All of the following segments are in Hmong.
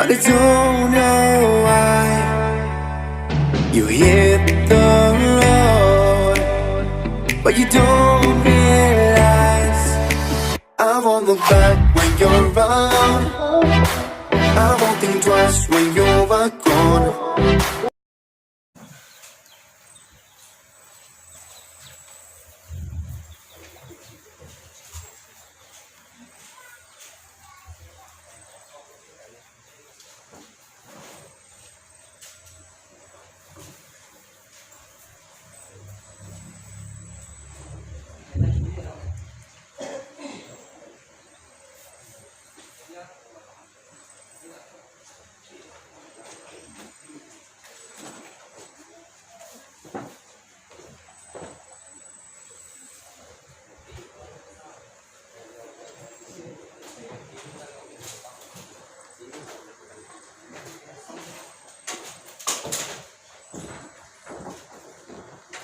They don't know why you hit the road, but you don't realize I won't look back when you're alone. I won't think twice when you're gone.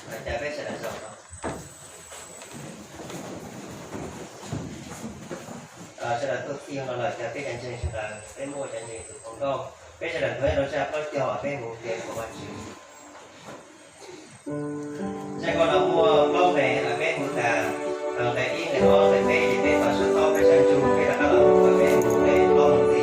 Los cas peb sawv daws zoo, sawv daws tuaj txij no los cas peb cov ntseeg sawv daws peb muaj cov ntseeg tus hluas nkauj, peb sawv daws tuaj rau sab plaub caug peb mus ntiav qhov Vajtswv. Zaj koj no muaj plaub nqe, peb mus tas nqe ib, nqe ob, nqe peb, ces peb tau sab thaub peb sab ntsug, peb rov qab los mus peb mus nqe plaub mus ntxiv.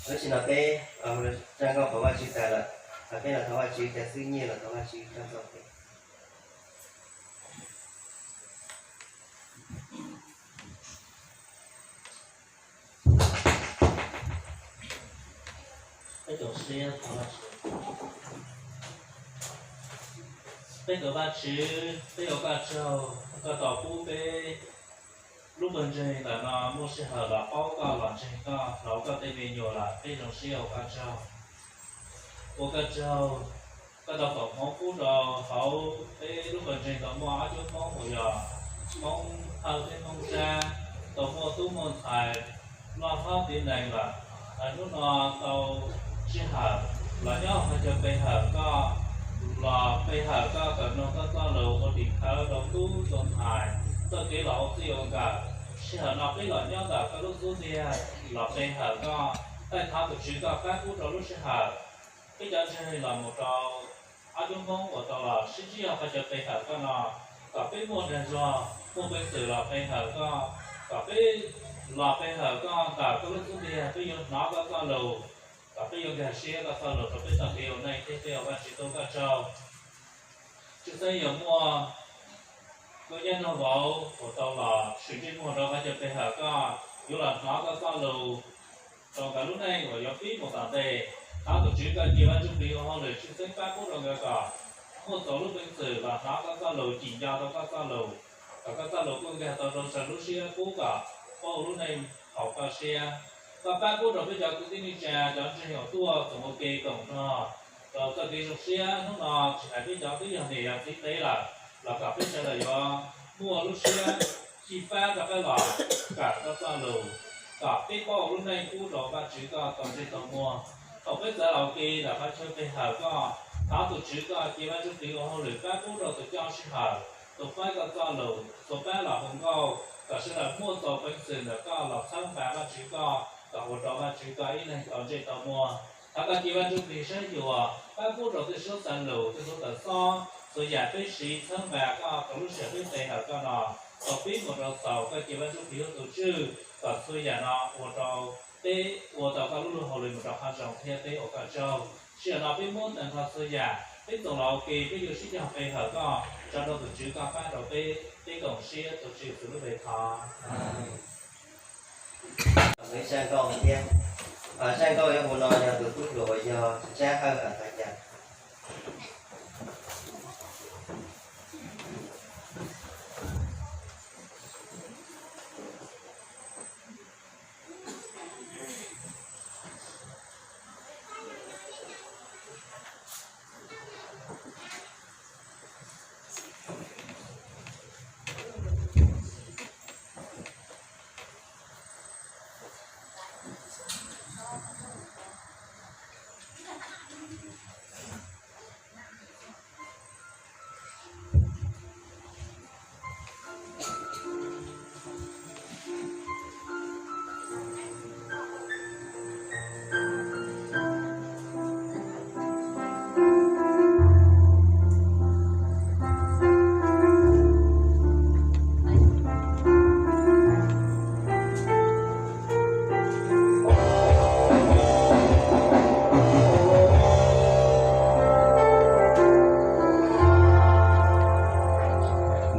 Tam sim no peb ua zaj nkauj qhuas Vajtswv tas lawm, peb los thov Vajtswv, cov xib hwb los thov Vajtswv txhawb txhawb peb. Peb tus Vajtswv, peb tus Vajtswv, peb ua koj tsaug, koj tau pub peb lub pawg ntseeg ntawm no muaj sij hawm los paub koj, los ntseeg koj, los ua koj tej me nyuam lawm, peb zoo siab ua koj tsaug. Ua koj tsaug, koj tau foom hmoov pub rau hauv peb lub pawg ntseeg tau muaj ob cuab Hmoob uas yog Hmoob Hawj thiab Hmoob Tsab, tau muaj tub muaj ntxhais loj hlob tiav nees lawm. Hnub no tau sij hawm los nyob hauv cov pe hawm koj, los pe hawm koj, kawm mloog koj txoj lus ua tim khawv rau tub rau ntxhais txoj kev los ua txij ua nkawm. Sij hawm no peb los nyob ntawm koj lub xub ntiag los pe hawm koj, thov tus Tswv koj pab pub rau lub sij hawm peb cov ntseeg los mus rau ob cov Hmoob uas tau los sib ntsib hauv qhov chaw pe hawm koj no, kom peb muaj dag zog, muaj peev xwm los pe hawm koj, kom peb los pe hawm koj ntawm koj lub xub ntiag, peb yuav hnov koj txoj lus, kom peb yuav nkag siab koj txoj lus rau peb txoj kev ua neej thiab peb ua Vajtswv tau koj tsaug. Tshwj xeeb yog muaj koj nyab nraug vauv uas tau los tshwm ntsej muag rau qhov chaw pe hawm koj, yuav los hnov koj txoj lus rau nkawd lub neej uas yuav pib mus tom ntej. Thov tus Tswv koj cia Vajtswv Plig ua hauj lwm tshwj xeeb pab pub rau nkawd kom muaj txaus lub peev xwm los hnov koj txoj lus, cim nco tau koj txoj lus, kom koj txoj lus kuj nkag tau rau sawv lub siab pub kom paub ua lub neej haum koj siab. Koj pab pub rau peb cov kwv tij neej tsa, cov ntseeg uas tuaj txoos ua ke koom nrog rau txoj kev zoo siab hnub no, tsis hais peb cov twb yog niam yog txiv teb lawm, los kom peb sawv daws yuav muaj lub siab xyiv fab rov qab los kawm koj txoj lus, kom peb paub ua lub neej pub rau Vajtswv koj tau ntsej tau muag. Thaum peb txawv los ua ke ntawm qhov chaw pe hawm koj, thov tus Tswv koj cia Vajtswv Plig ua hauj lwm pab pub rau tus coj sij hawm, tus faib koj txoj lus, tus pab los hu nkauj, kom sawv daws muaj txaus peev xwm ntawm koj los txhawb nqa Vajtswv koj, kom ua rau Vajtswv koj ib leeg tau ntsej tau muag. Thov koj cia Vajtswv Plig saib xyuas pab pub rau tej suab xav lus, tej suab tawm xob, txhua yam peb siv txhawb nqa koj rau lub sij hawm peb pe hawm koj no, thaum pib mus rau txaus koj cia Vajtswv Plig ua tus tswj, kom txhua yam no ua rau peb ua tau koj lub luag hauj lwm mus rau qhov zoo thiab peb ua koj tsaug. Sij hawm no peb muab tag nrho txhua yam, peb txoos los ua ke, peb yuav sib cog pe hawm koj, tso rau tus Tswv koj pab rau peb, peb koom siab tus Tswv Yexus lub npe thov. Zaj nkauj thiab, zaj nkauj yuav hu no yog tus tub hluas uas yog Tsab Hawj Ataya.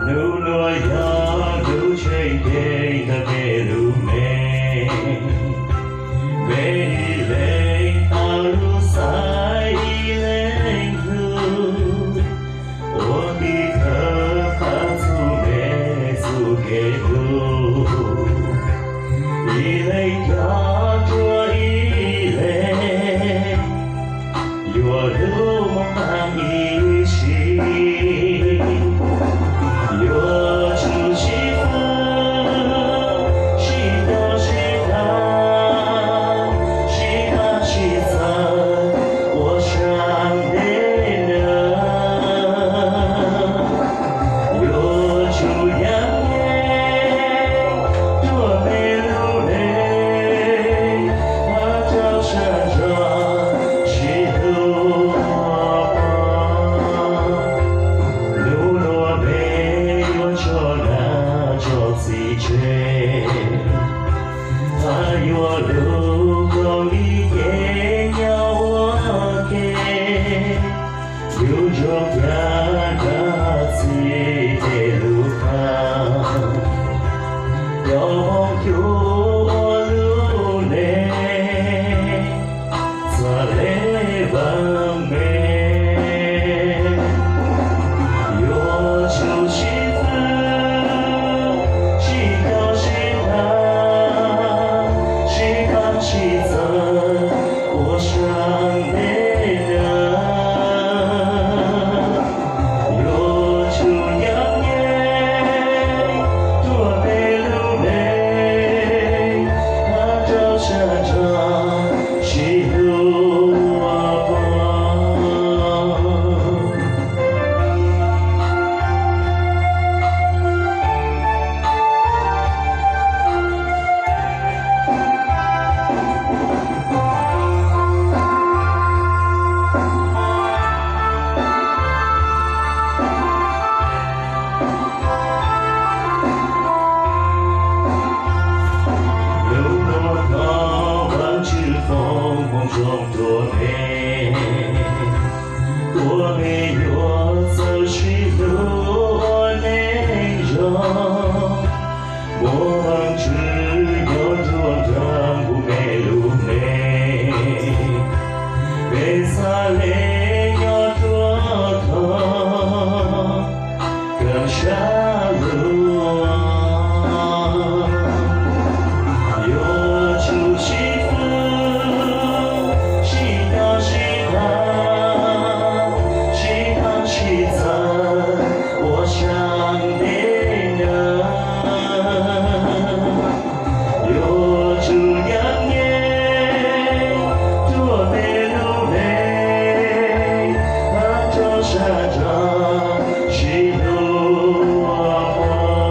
Nub nuav yog lub tsheb nkeeg ntawm peb lub neej, peb ib leeg tau lub xaiv ib leeg hlub, ua tiv thawj qhab txug peb txuj kev hlub, ib leeg coj dua ib leeg, yuav hlub moog taag ib sim, yuav tsum sib fwb, Yuav tsum sib hlub, sib nco sib hlab, sib tham sib txhawb ua sab ntev nyob. Yuav tsum nyob nyeem ruaj peb lub npe, hab rau sab nrog sib hlub ua pog.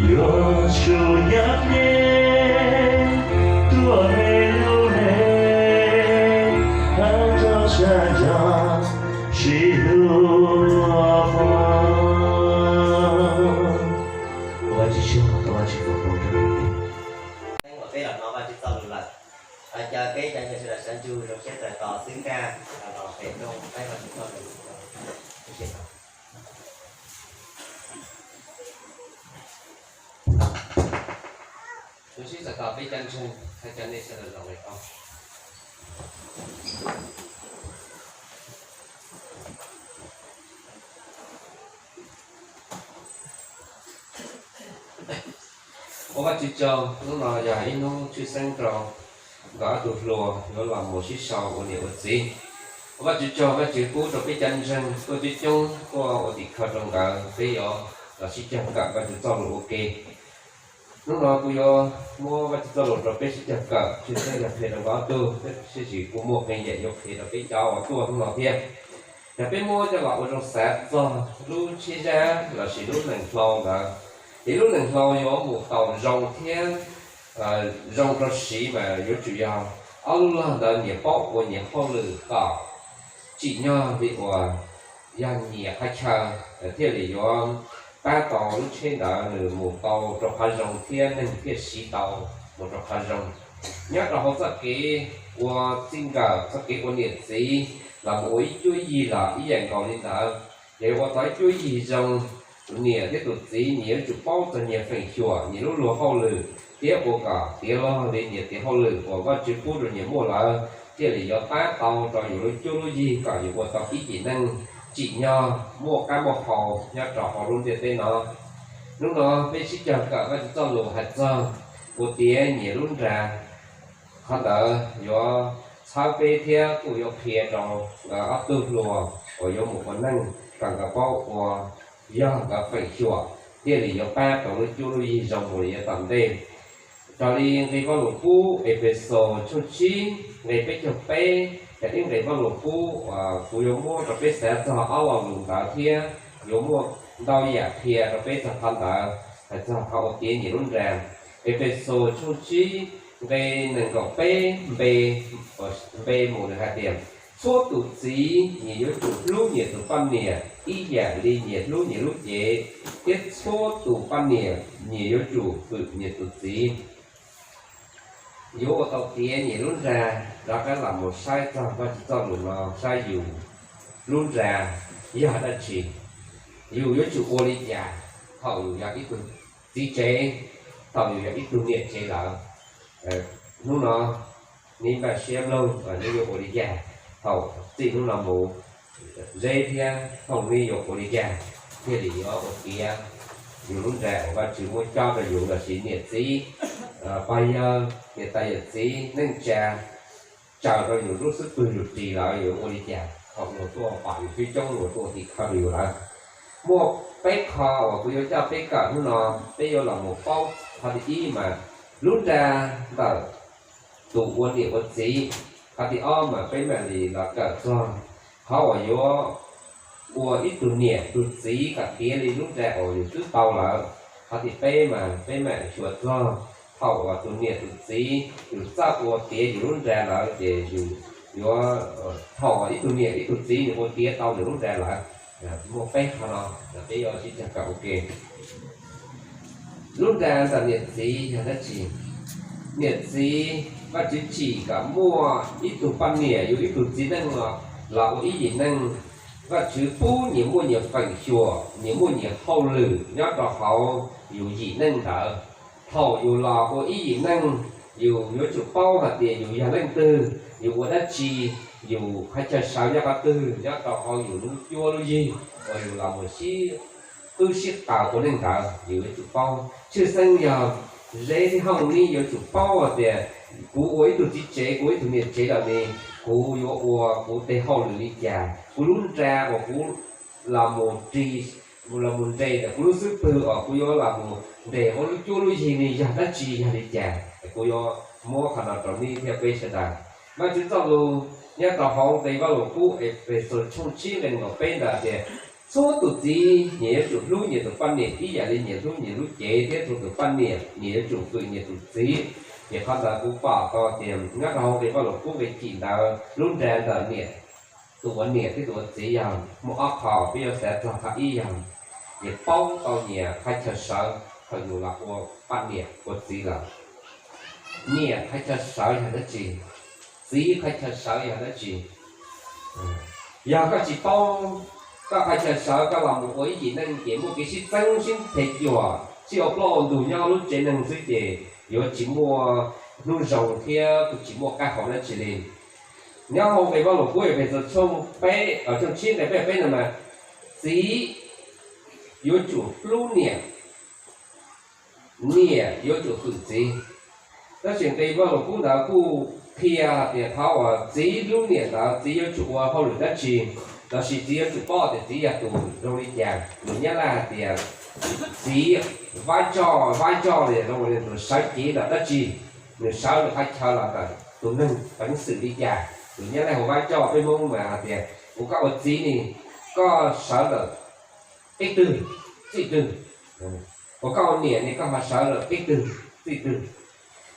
Yuav tsum nyob nyeem ruaj peb lub npe, hab rau sab nrog sib hlub ua pog. Ua Vajtswv tsaug, ua Vajtswv foom koob rau peb. Thaum peb los hnov Vajtswv txoj lus lawm, caw peb cov ntseeg sawv daws sawv ntsug zoo siab txais tos xwb nkag los pem rooj saib Vajtswv txoj lus. Zoo siab txais tos peb cov ntseeg, thov caw nej sawv daws los pem rooj. Ua Vajtswv tsaug, hnub no yog ib hnub tshwj xeeb rau nkawd ob tug hluas yuav los mus sib sau ua niam ua txiv. Ua Vajtswv tsaug, Vajtswv pub rau peb cov ntseeg tuaj coob coob tuaj ua tim khawv rau nkawd, peb yuav los sib cog kawm Vajtswv txoj lus ua ke. Hnub no kuv yuav muab Vajtswv txoj lus rau peb sib cog kawm, tshwj xeeb yog qhia rau nkawd ob tug, tab sis kuv muaj qee yam yuav qhia rau peb cov uas tuaj hnub no thiab. Yog peb muab coj los ua zoo xav txog lub tsheb zab lossis lub nees hlau ntawd, ces lub nees hlau yuav mus tau zoo thiab zoo rau siv mas yuav tsum yog ob lub log ntawd nyias paub ua nyias hauj lwm kom tsim nyog li uas yog nyias qhov chaw thiaj li yuav pab tau lub tsheb ntawd nws mus tau rau qhov zoo thiab neeg thiaj siv tau mus rau qhov zoo. Nyob rau hauv txoj kev ua txij nkawm, txoj kev ua niam txiv los mus ua ib cuab yig los ib yam nkaus li ntawd. Yog ua tau ib cuab yig zoo, tus niam thiab tus txiv nyias yuav tsum paub txog nyias feem xyuam, nyias lub luag hauj lwm, thiab ua kom tiav log li nyias tes hauj lwm uas Vajtswv pub rau nyias muaj lawm, thiaj li yuav pab tau rau yus lub cuab lub yig kom yus ua tau ib yim neej tsim nyog muaj qab muaj hau nyob rau hauv lub ntiaj teb no. Hnub no peb sib cog kawm Vajtswv txoj lus hais txog ua tiav nyias lub nra. Qhov ntawd yuav txhawb peb thiab kuj yuav qhia rau nkawd ob tug hluas uas yuav mus ua neej kom nkawd paub ua yog nkawd feem xyuam thiaj li yuav pab tau lub cuab lub yig zoo mus li yav tom ntej. Raws li nqe Vajluskub Efexus tshooj tsib nqe peb caug peb, yog ib nqe Vajluskub uas kuv yuav muab rau peb xav txog ob lo lus ntawd thiab yuav muaj ntau yam qhia rau peb txog qhov ntawd, hais txog qhov ua tiav nyias lub nra. Efexus tshooj tsib nqe nees nkaum peb npe, npe mus nws hais tias, txhua tus txiv nyias yuav tsum hlub nyias tus poj niam ib yam li nyias hlub nyias lub cev, thiab txhua tus poj niam nyias yuav tsum hwm nyias tus txiv. Yuav ua tau tiav nyias lub nra, rov qab los mus saib txog Vajtswv txoj lus no saib yus lub nra yog dab tsi, yus yuav tsum ua li cas thaum yus yog ib tug txiv tsev, thaum yus yog ib tug niam tsev lawm. Hnub no nej npaj siab mloog nej yuav ua li cas, thaum txij hnub no mus Zeb thiab Thooj nej yuav ua li cas thiaj li yuav ua tiav yus lub nra uas Vajtswv muab cob rau yus los sis niam txiv, pog yawg, niam tais yawm txiv neej tsa tsaws rau yus lub xub pwg yus ris lawm yuav ua li cas thaum luag tuaj pom yus coob coob luag tuaj tim khawv rau yus lawm. Muaj peb qho uas kuv yuav coj peb kawm hnub no, peb yuav los mus paub qhov thib ib mas lub nra ntawm tus ua niam ua txiv. Qhov thib ob mas peb mam li los kawm txog qhov uas yuav ua ib tug niam tus txiv kom tiav li lub nra uas yus twb tau lawm. Qhov thib peb mas peb mam xyuas txog thaum uas tus niam tus txiv yus txawj ua tiav yus lub nra lawm ces yus yuav, thaum ib tug niam ib tug txiv nws ua tiav tau nws lub nra lawm. Muaj peb qho no peb yuav sib cog kawm ua ke. Lub nra ntawm niam txiv yog dab tsi? Niam txiv, Vajtswv tsim kom muaj ib tug poj niam yug ib tug txiv neej los, los ua ib yim neej. Vajtswv pub nyias muaj nyias feem xyuam, nyias muaj nyias hauj lwm nyob rau hauv yus yim neej ntawd. Thaum yus los ua ib yim neej, yus yuav tsum paub hais tias yus yog leej twg, yus ua dab tsi, Yus qhov chaw sawv nyob qhov twg, nyob rau hauv yus lub cuab lub yig uas yus los mus sib qwb sib qaws ua neej ntawd yus yuav tsum paub. Tshwj xeeb yog Zeb thiab Hauj Nib yuav tsum paub hais tias kuv ua ib tug txiv tsev, kuv ua ib tug niam tsev lawm ne, kuv yuav ua kuv tej hauj lwm li cas, kuv lub nra uas kuv los mus ris, los mus nres ntawm kuv lub xub pwg uas kuv yuav los mus nres hauv lub cuab lub yig ne yog dab tsi, yog li cas. Kuv yuav muab qhov no rau nej thiab peb sawv daws. Vajtswv txoj lus nyob rau hauv nqe Vajluskub Efexus tshooj tsib nqe nees nkaum peb ntawd tias, txhua tus txiv nyias yuav tsum hlub nyias tus poj niam ib yam li nyias hlub nyias lub cev, thiab txhua tus poj niam nyias yuav tsum fwm nyias tus txiv. Ces qhov ntawd kuv pom tau tias nyob rau hauv nqe Vajluskub nqe chim ntawd lub nra ntawm niam, tus ua niam thiab tus ua txiv yog muaj ob qho peb yuav xav txog. Qhov ib yog nyias paub tau nyias qhov chaw sawv thaum yus los ua poj niam ua txiv lawm. Niam qhov chaw sawv yog dab tsi? Txiv qhov chaw sawv yog dab tsi? Yog koj tsis paub koj qhov chaw sawv, koj los mus ua ib yim neej ces muaj kev sib txeeb sib them cuam sib ua plaub ua ntug nyob lub tsev neeg xwb ces yuav tsis muaj hnub zoo thiab kuj tsis muaj qab hau dab tsi li. Nyob hauv nqe Vajluskub Efexus tshooj peb, tshooj tsib nqe peb peb no mas, txiv yuav tsum hlub niam, niam yuav tsum fwm txiv. Tab sis nqe Vajluskub ntawd kuj qhia hais tias qhov uas txiv hlub niam ntawd txiv yuav tsum ua hauj lwm dab tsi, lossis txiv yuav tsum paub tias txiv yog tus zoo li cas. Lus Nyab Laj hais tias txiv vab tsoj, vab tsoj li zoo li tus sawv cev ntawm dab tsi, nws sawv ntawm qhov chaw los ntawm tus neeg peev xwm li cas. Lus Nyab Laj hu vab tsoj, peb Hmoob mas hais tias uas koj ua txiv ne, koj sawv ntawm qib twg, txij twg. Uas koj ua niam ne, koj ho sawv ntawm qib twg, txij twg.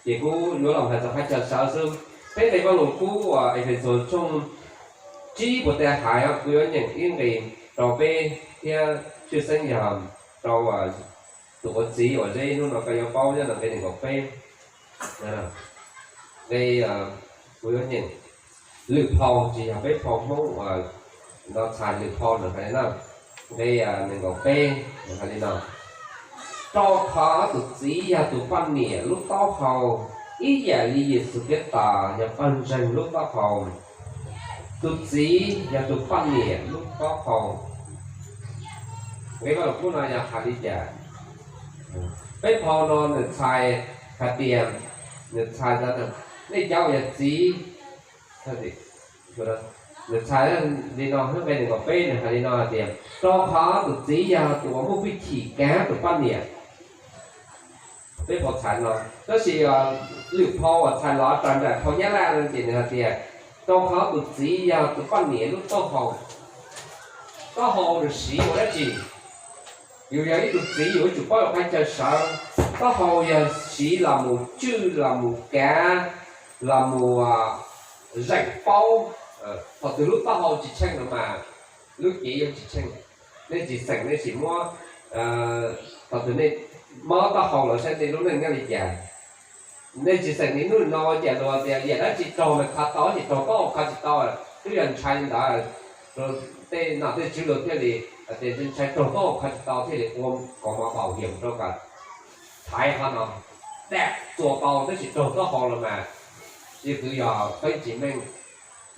Ces kuv yuav los hais txog qhov chaw sawv xwb. Peb nqe Vajluskub uas Efexus tshooj tsib puas tas hais, kuv yuav nyeem ib nqe rau peb thiab tshwj xeeb yog rau tus ua txiv uas Zeb hnub no koj yuav paub nyob ntawm nqe nees nkaum peb. Nqe, kuv yuav nyeem lwm phau, tsis yog peb phau Hmoob uas no txhais lwm phau lawm hais li no. Nqe nees nkaum peb hais li no: Rau qhov tus txiv yog tus poj niam lub taub hau, ib yam li Yexus Khetos yog pawg ntseeg lub taub hau. Tus txiv yog tus poj niam lub taub hau. Nqe Vajluskub no yog hais li cas? Peb phau no nws txhais hais tias, nws txhais ntawd, nej cov uas yog txiv, nws txhais li no, nqe nees nkaum peb nws hais li no hais tias, rau qhov tus txiv yog tus uas muaj hwj chim kav tus poj niam. Peb phau txhais no, tab sis lwm phau uas txhais los raws nraim phau Nyab Laj no ces nws hais tias, rau qhov tus txiv yog tus poj niam lub taub hau. Taub hau nws siv ua dab tsi? Yus yog ib tug txiv yus yuav tsum paub yus qhov chaw sawv. Taub hau yog siv los mus tswj, los mus kav, los mus zeem paub. Thaum twg lub taub hau tsis tsheej no mas lub cev yuav tsis tsheej. Nej tsis xeem, nej sim muab, thaum twg nej mob taub hau lawm saib nej lub neej nyob li cas. Nej tsis xeem li hnub no ua cas luag tias yam dab tsi raug mas kho tau, tsis raug taub hau kho tsis tau, twb yog ntshai li ntawd. Tej nom tej tswv luag thiaj li tias ntshai raug taub hau kho tsis tau thiaj li ua kom mos paum hiam rau kom thaiv qhov no, daj txua tau, tab sis raug taub hau los mas yog kwv yog feeb tsis meej,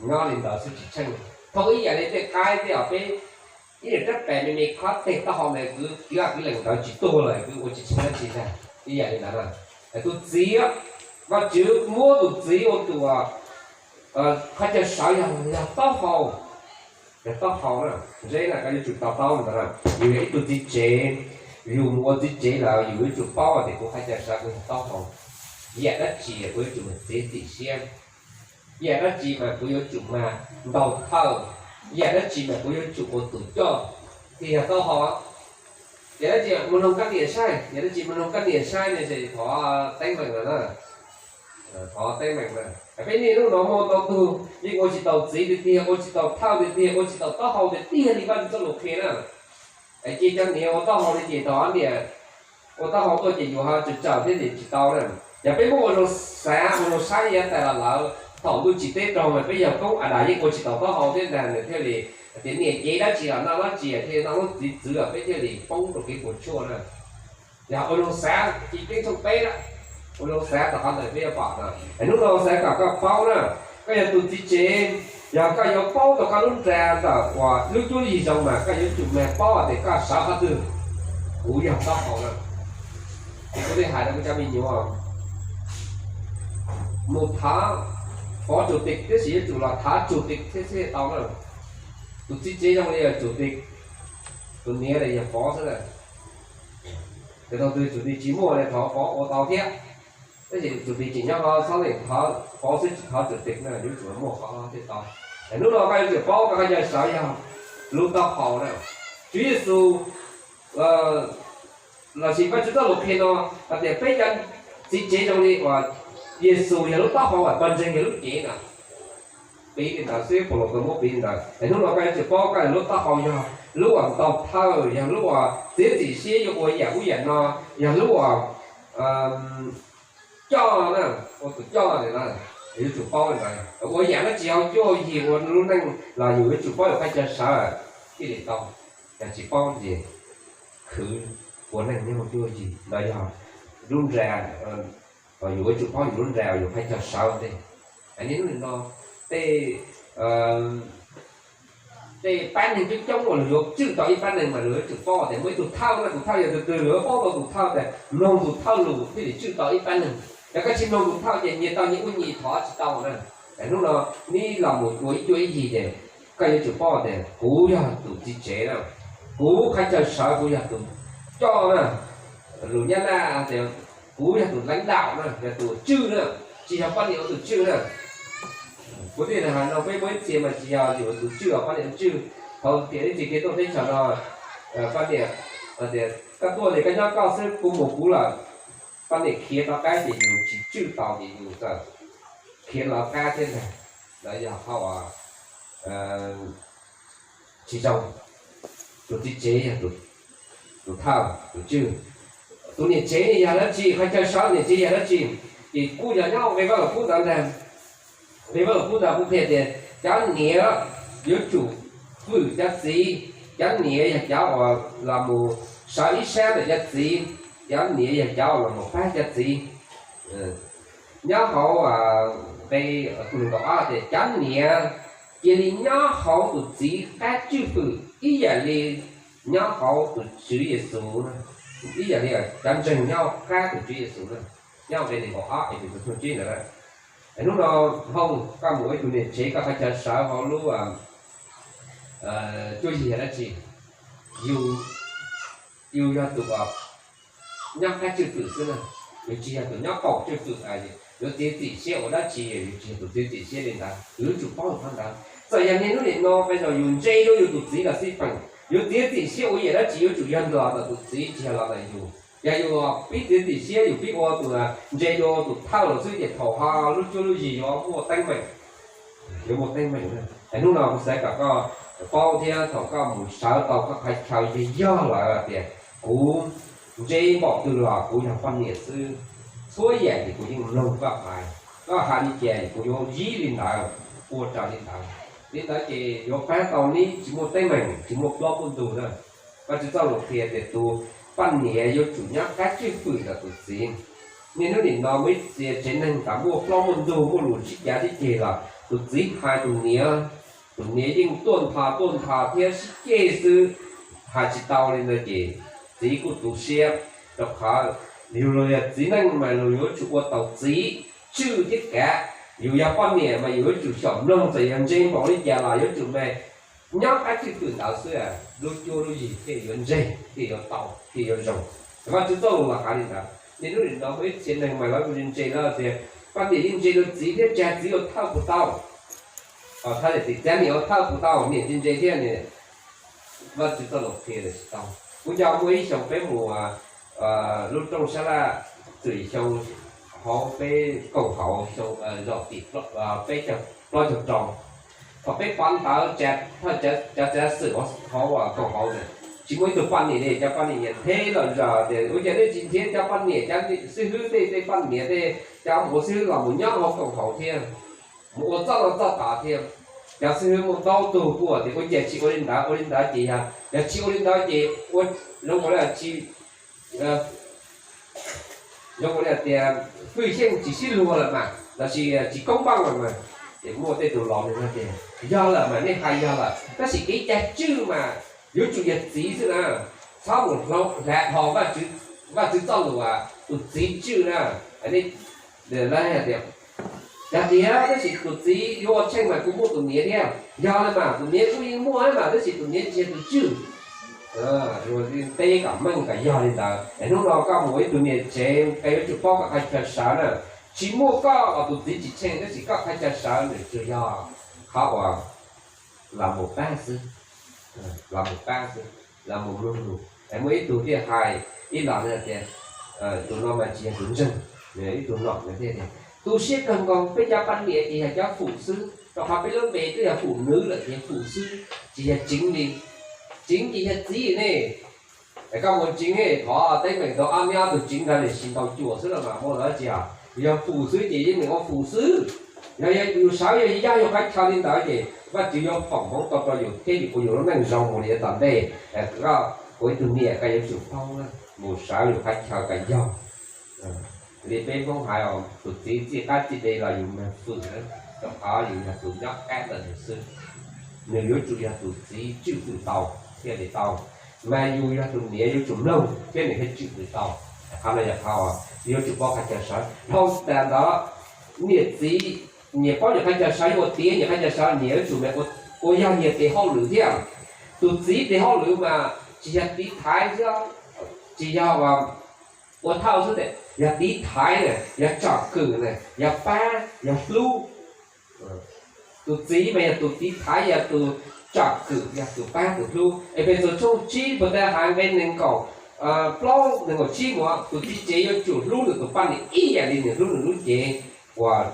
nyob li ntawd xwb tsis tsheej. Thaum ib yam li tej qaib tej os, peb ib yam rab pes me me khob teg taub hau ntawd kwv, kwv kwv lees ntawd tsis tuag lawm, kwv ua tsis tsheej dab tsi ntag. Ib yam li ntawd na, tus txiv, Vajtswv muab tus txiv ua tus qhov chaw sawv yog, yog taub hau. Yog taub hau na, Zeb na, koj yuav tsum to taub ntawd na. Yus yog ib tug txiv tsev, yus mus ua txiv tsev lawm yus yuav tsum paub tias kuv qhov chaw sawv kuv yog taub hau. Yam dab tsi kuv yuav tsum mag txiav txim siab, yam dab tsi mas kuv yuav tsum mag ntaus thawj, yam dab tsi mas kuv yuav tsum ua tus coj, thiaj yog taub hau. Yam dab tsi mus noog koj niam saib, yam dab tsi mus noog koj niam saib ne, ces thov teeb meem lawm na. Thov teeb meem na. Peb niaj hnub no muaj ntau tug yeej ua tsis tau txiv tiag tiag, ua tsis tau thawj tiag tiag, ua tsis tau taub hau tiag tiag li Vajtswv txoj lus qhia na. Cia cov niam ua taub hau li ces tau niam ua taub hau tuaj ces yus ho tsawm tsawm thiab ces tsis tau na. Yog peb muab ua zoo xav ua zoo saib yav tas los lawm, thaum ntuj tsim teb raug mas peb yawg koob Adas yeej ua tsis tau taub hau thiab ntag, nws thiaj li tias niam cev dab tsi los noj dab tsi thiaj li noj lub txiv txwv los peb thiaj li poob rau kev puas tsuaj na. Yog ua zoo xav, Chivkeeb tshooj peb na, ua zoo xav tom qhov ntawd peb yuav pom no. Hnub no xav kom koj paub na, koj yog tus txiv tsev, Yog koj yuav paub tau koj lub nra ntawm uas lub cuab yig zoo mas koj yuav tsum mag paub tias koj sawv qhov twg. Kuv yog taub hau na. Kuv thiaj hais rau kuv cov me nyuam mus thov phó chủ tịch tab sis yuav tsum los thov chủ tịch thiaj thiaj tau na. Tus txiv tsev zoo li yog chủ tịch, tus niam li yog phó xwb na. Ces thaum twg chủ tịch tsis muaj li thov phó ua tau thiab. Tab sis chủ tịch tseem nyob ho txhob leej thov phó xwb tsis thov chủ tịch na, yuav tsum muaj phó thiaj tau. Hnub no koj yuav tsum paub koj qhov chaw sawv yog lub taub hau na. Tswv Yexus lossis Vajtswv txoj lus qhia no hais tias peb cov txiv tsev zoo li uas Yexus yog lub taub hau, uas pawg ntseeg yog lub cev na. Piv li ntawd xwb, Paulus tau muab piv li ntawd. Es hnub no koj yuav tsum paub koj lub taub hau yog lub uas ntaus thawj, yog lub uas txiav txim siab yuav ua yam ub yam no, yog lub uas coj na, ua tus coj li na, yuav tsum paub li ntawd. Ua yam dab tsi hauv cuab yig ua lub neej los yus yuav tsum paub yus qhov chaw sawv thiaj li tau. Yog tsis paub ces khwv ua neej nyob hauv cuab yig los yog lub nra, yus yuav tsum paub yus lub nra uas yus qhov chaw sawv ntej. Niaj hnub no tej tej pab neeg coob coob uas luag yuav tswj tau ib pab neeg mas luag yuav tsum paub tias muaj ib tug thawj na, tus thawj yog tus twg luag yuav paub tau tus thawj tias mloog tus thawj lus thiaj li tswj tau ib pab neeg. Yog koj tsis mloog tus thawj ces nyias tau nyias ua nyias thov tsis tau na. Es hnub no neb los mus ua ib cuab ib yig ces koj yuav tsum paub tias kuv yog tus txiv tsev na, kuv qhov chaw sawv kuv yog tus coj na. Lus Nyab Laj tias kuv yog tus lãnh đạo na, yog tus tswj na, tsis yog poj niam ua tus tswj na. Kuv thiaj hais no peb muaj ib txhia mas tsis yog yus tus tswj os, poj niam tus tswj. Thaum tias ib txhia kev tuaj teb chaws no, poj niam tias koj tuaj ces koj nyob koj xwb, kuv mus kuv lawm. Poj niam khiav rov qab ces yus tsis tswj tau ces yus txawm khiav lawv qab thiab ntag. Lawv yog qhov tsis zoo. Tus txiv tsev yog tus thawj tus tswj. Tus niam tsev yog dab tsi, qhov chaw sawv niam tsev yog dab tsi? Ces kuj yog nyob nqe Vaj Lug Kub ntawd ntag. Nqe Vaj Lug Kub ntawd kuj qhia tias cov niam yuav tsum hwm cov txiv. Cov niam yog cov uas los mus sawv ib sab ntawm cov txiv, cov niam yog cov uas los mus pab cov txiv. Nyob hauv nqe nees nkaum ob tias cov niam cia li nyob hauv tus txiv qab tswj hwm ib yam li nyob hauv tus Tswv Yexus, ib yam li cov ntseeg nyob qab tus Tswv Yexus na. Nyob nqe nees nkaum ob Efexus tshooj tsib ntawd na. Hnub no Hoob, koj mus ua ib tug niam tsev, koj qhov chaw sawv hauv lub cuab yig yog dab tsi? Yus, yus yog tus nyob qab tswj hwm xwb na, yus tsis yog tus nyob qaum tswj hwm. Yuav txiav txim siab ua dab tsi, yus tsis yog tus txiav txim siab li ntawd, yus yuav tsum paub qhov ntawd. Txawm yog niaj hnub nim no peb zaum yus ntse dua yus tus txiv los xij peem, yus txiav txim siab ua yam dab tsi yuav tsum yog los ntawm tus txiv, tsis yog los ntawm yus. Yog yus pib txiav txim siab, yus pib ua tus ntse dua tus thawj los xwb ces thaum ho lub cuab lub yig yuav muaj teeb meem, yuav muaj teeb meem. Es hnub no kuv xav kom koj paub thiab thaum koj mus sawv tau koj qhov chaw yog yog lawm tias kuv ntse npaum twg los kuv yog poj niam xwb, txhua yam ces kuv yeej mloog koj hais, koj hais li cas kuv yuav yib li ntawd, ua raws li ntawd. Li ntawd ces yuav pab tau neb tsis muaj teeb meem, tsis muaj plaub muaj ntug na. Vajtswv txoj lus qhia tias tus poj niam yuav tsum nyob qab tswj hwm ntawm tus txiv. Niaj hnub nim no muaj ib txhia tsev neeg thaum muaj plaub muaj ntug, muaj lus sib cav sib ceg los tus txiv hais tus niam, tus niam yeej tuaj nthos tuaj nthos thiab sib ceg xwb, hais tsis tau li ntawd ces txiv kuj tu siab. Rau qhov yus los yog txiv neej mas yus yuav tsum ua tau txiv tswj thiab kav. Yus yog poj niam mas yus yuav tsum xyaum mloog, txawm yog ntse npaum li cas los yuav tsum mas nyob qab tswj hwm ntawd xwb, lub cuab lub yig thiaj yuav ntse, thiaj yuav tau, thiaj yuav zoo. Vajtswv txoj lus los hais li ntawd. Niaj hnub nim no muaj ib txhia neeg mas lawv ntse ntse lawm tias poj niam yeej ntse dua txiv thiab, tsam txiv ua thawj puas tau, thiab niam ua thawj puas tau, niam tsis ntse thiab. Vajtswv txoj lus qhia tsis tau. Kuv nco muaj ib xyoo peb mus lub rooj sab laj, txwm xyoo hauv peb koom haum xyoo zaum tim peb caug plaub caug rau, thaum peb pov ntawv thawj cov xov xwm hauv koom haum ntawd, tsis muaj ib tug poj niam li. Cov poj niam nyiam ntheb los zog tias ua cas nej tsis nrhiav cov poj niam, cov xib hwb tej, tej poj niam tej, cov mus ua xib hwb los mus nyob hauv koom haum thiab, mus ua txoj laj txoj tod thiab. Cov xib hwb muaj ntau tug kuj tias ua cas tsis ua li ntawd, ua li ntawd ces yog, yog tsis ua li ntawd ces ua zoo ua li tsis, zoo ua li tias hwj xyeej tsis sib luag lawm mas, lossis tsis koob npaaj lawm mas. Ces muaj tej tus laus nws tias, yog lawm mas nej hais yog lawm, tab sis kev cai tswj mas yuav tsum yog txiv xwb na, txhob mus hlav dhos Vajtswv txoj lus tus txiv tswj na. Lawv hais tias, yog tiag tab sis tus txiv yuav ua tsheej mas kuj muaj tus niam thiab. Yog li mas tus niam kuj yeej muaj mas tab sis tus niam tsis yog tus tswj. Peb kom meej kom yog li ntawd es hnub no koj mus ib tug niam tsev koj yuav tsum paub koj qhov chaw sawv na. Tsis muaj koj tus txiv tsis tsheej tab sis koj qhov chaw sawv nws tsuas yog qhov uas los mus pab xwb, los mus pab xwb, los mus mloog lus. Es muaj ib tug thiaj hais ib los tias, tus no mas tsis yog tus ntseeg, ib tug nom nws thiaj tias, tu siab kawg nkaus, peb cov poj niam ces yog cov fum xwb, rau qhov peb lub npe twb yog fum nwv lawm ces fum xwb, tsis yog tseev li. Tseev ces yog txiv ne. Es koj mus tseev thov teeb meem tau ob niab ob tug tseev ntawd sim ntaus cuam xwb los mas muaj dab tsi os? Yog fum xwb ces yeej meem ua fum xwb. Yog yus sawv yog yog yus qhov chaw li ntawd ces Vajtswv yuav foom hmoov tau rau yus thiab yus ua yus lub neej zoo mus li tom ntej. Koj ua ib tug niam koj yuav tsum paub mus sawv yus qhov chaw kom yog li peb Hmoob hais os, tus txiv txij qab txij dej los yus mag fwm, rau qhov yus yog tus nyob qab ntawm nws xwb. Nws yuav tsum yog tus txiv tswj fwm tau thiaj li tau, mas yus yog tus niam yuav tsum mloog thiab nws thiaj tswj fwm tau. Qhov no yog qhov yuav tsum paub qhov chaw sawv. Dhau tas ntawd, niam txiv nyias paub nyias qhov chaw sawv, yuav ua tiav nyias qhov chaw sawv, nyias yuav tsum ua, ua yog nyias tes hauj lwm thiab. Tus txiv tes hauj lwm mas tsis yog tiv thaiv xwb, tsis yog ua thawj xwb tes, yog tiv thaiv na, yog tsom kwm na, yog pab, yog hlub. Tus txiv mas yog tus tiv thaiv, yog tus tsom kwm, yog tus pab tus hlub. Efexus tshooj tsib puas tas hais nqe nees nkaum plaub nees nkaum tsib mus, tus txiv tsev yuav tsum hlub nws tus poj niam ib yam li nws hlub nws lub cev uas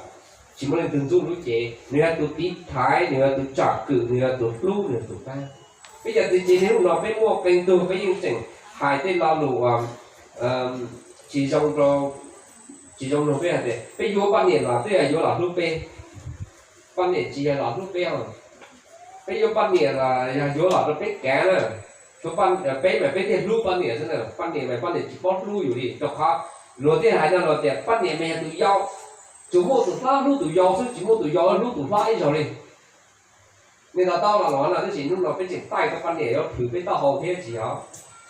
tsis muaj leej twg ntxub lub cev. Nws yog tus tiv thaiv, nws yog tus tsom kwm, nws yog tus hlub, nws yog tus pab. Peb cov txiv tsev niaj hnub no peb muaj qee tug peb yeej tseem hais tej lo lus uas tsis zoo rau, tsis zoo rau peb hais tias peb yuav poj niam los twb yog yuav los hlub peb. Poj niam tsis yog los hlub peb os. Peb yuav poj niam los yog yuav los rau peb kav na. Peb mas peb thiaj hlub poj niam xwb na, poj niam mas poj niam tsis paub hlub yus li. Rau qhov luag thiaj hais no los tias poj niam mas yog tus yau, tsuas muaj tus hlob hlub tus yau xwb, tsis muaj tus yau hlub tus hlob ib zaug li. Nej to taub los los no tab sis hnub no peb tseem taij rau poj niam yuav plhws peb taub hau thiab tsis yog?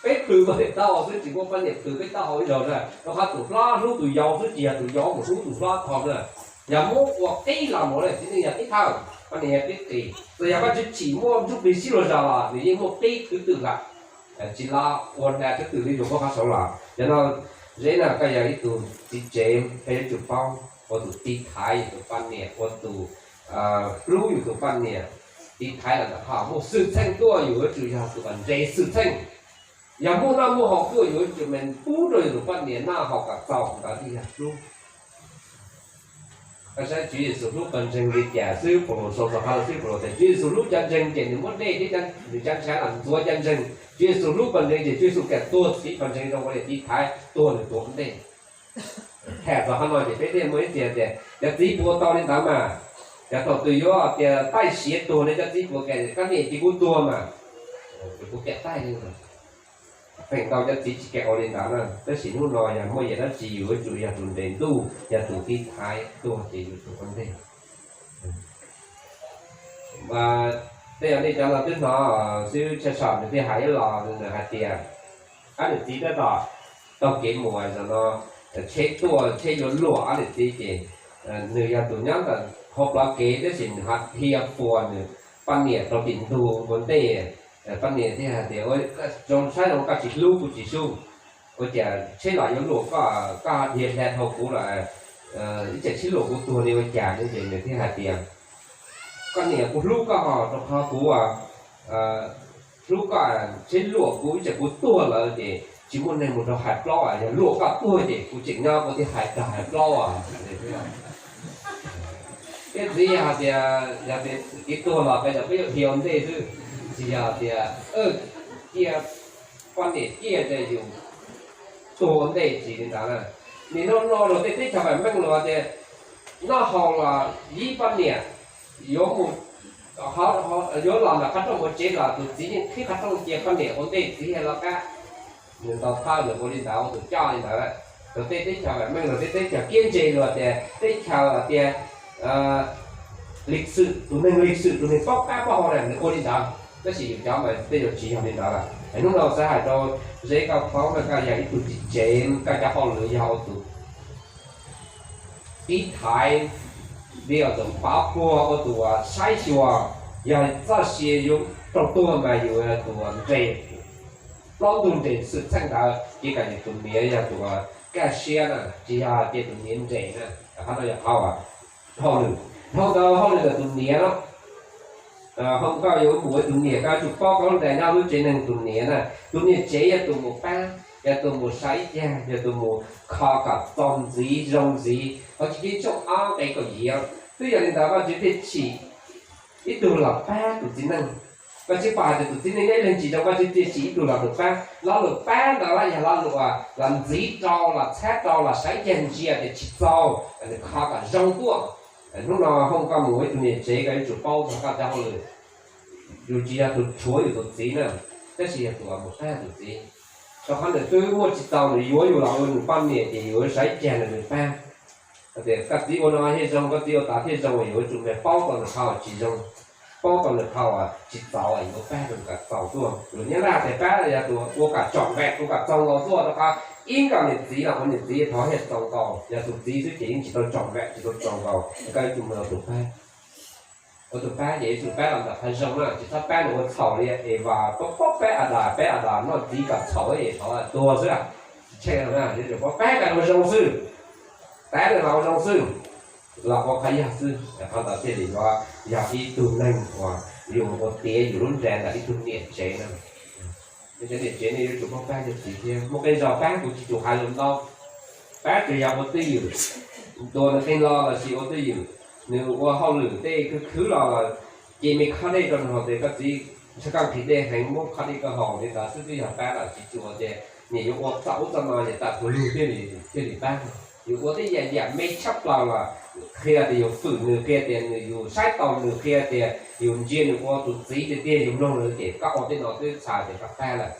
Peb plhws poj niam taub hau xwb, tsis muaj poj niam plhws peb taub hau ib zaug na, rau qhov tus hlob hlub tus yau xwb, tsis yog tus yau mus hlub tus hlob tho na. Yog muab ua qib los mus lawm txiv neej yog qib thawj, poj niam yog qib qis. Txawm yog koj tsis tsim muaj ntsuj plig sib luag zog los nws yeej muaj qib khwv twm lawm. Tsis los ua hnav khwv twm li yus muab qhov saud los. Cov no, Zeb na, koj yog ib tug txiv tsev koj yuav tsum paub ua tus tiv thaiv yus tus poj niam, ua tus hlub yus tus poj niam. Tiv thaiv los ntawm qhov muaj xwm txheej tuaj yus yuav tsum yog tus uas nres xwm txheej. Yog muaj noj muaj haus tuaj yus yuav tsum mas pub rau yus tus poj niam noj haus kom txaus, ntawd thiaj yog hlub. Koj saib Tswv Yexus hlub pawg ntseeg li cas xwb, Paulus sau rau qhov no xwb, Paulus tias Tswv Yexus hlub cov ntseeg ces nws muab dej thiab nws cov ntshav los ntxuav cov ntseeg. Tswv Yexus hlub pawg ntseeg ces Tswv Yexus kam tuag txhiv pawg ntseeg rau ua li tiv thaiv tuag nws tus ua ntej. Tham txog qhov no ces peb thiaj muaj ib txhia tias cov txiv puas ua tau li ntawd mas, cov thaum twg yuav tias taij siav tuag ne cov txiv puas kam, koj niam cia kuv tuag mas, kuv kam taij li. Feem ntau cov txiv tsis kam ua li ntawd na, tab sis hnub no yog muaj yam dab tsi yus yuav tsum yog tus nres ntuj, yog tus tiv thaiv tuag ces yus tus ua ntej. Tej zaum nej cov no twb hnov xib hwb Tshaj Sam nws thiaj hais ib los nws hais tias, ob niam txiv tab tom taug kev mus zaum no, tsheb tuaj tsheb yuav luam ob niam txiv ces nws yog tus nyob ntawm hauv plawv kev tab sis nws ho dhia puas nws poj niam rau tim ntug ua ntej. Poj niam thiaj hais tias, zoo saib zoo koj tsis hlub kuv tsis sub, ua cas tsheb los yuav luam koj, koj dhia dhia dhau kuv lawm, ib tsam tsheb luam kuv tuag li ua cas ne. Ces nws thiaj hais tias, koj niam, kuv hlub koj rau qhov kuv hlub koj, tsheb luam kuv ib tsam kuv tuag lawm ces tsis muaj neeg mus rau hais plaub, yog luam koj tuag ces kuv tseem nyob kuv thiaj hais rau hais plaub. Thiab txiv yog tias, yog tias kev tuag los peb cov peb yuav dhia ua ntej xwb, tsis yog tias cia poj niam ciaj ces yus tuag ua ntej tsis li ntawd na. Nim no no los tej teb chaws vam meej los tias noj haus los yib poj niam yuav mus, yuav los ntawm qhov rooj ua tsev los tus txiv yeej qhib qhov rooj cia poj niam ua ntej txiv los qab. Nws tau thawj nws ua li ntawd ua tus coj li ntawd. Los tej teb chaws vam meej los tej teb chaws kiab ntse los tias teb chaws tias Lig xwm, tus neeg lig xwm, tus neeg paub qab paub hau na nws ua li ntawd, tab sis yus cov mas tej zaum tsis yog li ntawd lawm. Hnub no xav hais rau Zeb koj paub no, koj yog ib tug txiv tsev, koj cov hauj lwm yog ua tus pib thaiv, li ua tus pov puag, ua tus saib xyuas, yog txoj sia yuav raug tuag mas yus yog tus nres plaub ntug nres xwm txheej ntawd, ces kom yus tus niam yog tus kaj siab na, tsis yog cia tus niam nres na. Qhov no yog qhov hauj lwm. Dhau ntawd hauj lwm ntawm tus niam no, hauv koj yuav mus ua tus niam koj yuav tsum paub qhov nres nyob lub tsev neeg tus niam na. Tus niam tsev yog tus mus pab, yog tus mus saib cag, yog tus mus kho kom txaus ntxiv zoo ntxiv. Qhov Chiv Keeb tshooj ob nqe kaum yim, twb yog li ntawd Vajtswv thiaj tsim ib tug los pab tus txiv neej. Vajtswv pom hais tias tus txiv neej nyob ib leeg tsis zoo, Vajtswv thiaj tsim ib tug los lus pab. Lo lus pab ntawd yog lo lus uas los ntxiv rau, los txhab rau, los saib cag ntsia tias tsis txaus, nws kho kom zoo tuaj. Hnub no hauj koj mus ua ib tug niam tsev koj yuav tsum paub txog koj cov hauj lwm. Yus tsis yog tus rhuav yus tus txiv na, tab sis yog tus uas mus pab tus txiv. Rau qhov nws twb muaj tsis txaus nws yuav yus los ua nws poj niam ces yus yuav saib cag nws, nws pab. Tias koj txiv ua no thiaj zoo, koj txiv ua tas thiaj zoo, yus yuav tsum paub tau nws qhov uas tsis zoo, paub tau nws qhov uas tsis txaus, yuav pab rau nws kom txaus tuaj. Lus Nyab Laj tias pab yog tus ua kom tsom nqaim, ua kom txaus nkaus tuaj, rau qhov ib nkawm niam txiv los ua niam txiv thov thiaj txaus nkaus, yog tus txiv xwb ces yeej tsis tau tsom nqaim, tsis tau txaus nkaus. Koj yuav tsum mus ua tus pab, ua tus pab ces yuav tsum pab los ntawm qhov zoo na, tsis txhob pab nws ua txhaum li Evas paub, paub pab Adas, pab Adas noj txiv kom txhaum es thov tuag xwb. Tsis tsheej, yuav tsum paub pab kom ua zoo xwb, pab nws los ua zoo xwb, los ua qhov yog xwb. Qhov ntawd thiaj li yuav yog ib tug neeg uas yus ua tiav yus lub nra ntawm ib tug niam tsev na. Cov niam tsev nej yuav tsum paub pab yus txiv thiab. Muaj qee zaus pab kuv tsis tsum hais lus ntau, pab tsuas yog ua twj ywm, ntuas nws qee lo los sis ua twj ywm, nws ua hauj lwm tej khwv khwv los los ces me khob dej rau nws haus tias koj txiv, ntshe koj nqhis dej heev, muab khob dej koj haus li ntawd xwb twb yog pab lawm. Tsis tsum tias niam yuav ua txoj ub txoj no ces tam tus lug thiaj li, thiaj li pab. Yus ua tej yam yam me tshaj plaws los qhia tias yus fwm nws, qhia tias nws, yus saib taus nws, qhia tias yus ntsia nws ua tus txiv tiag tiag, yus mloog nws ces koj ua tej no twb txhais tias koj pab lawm,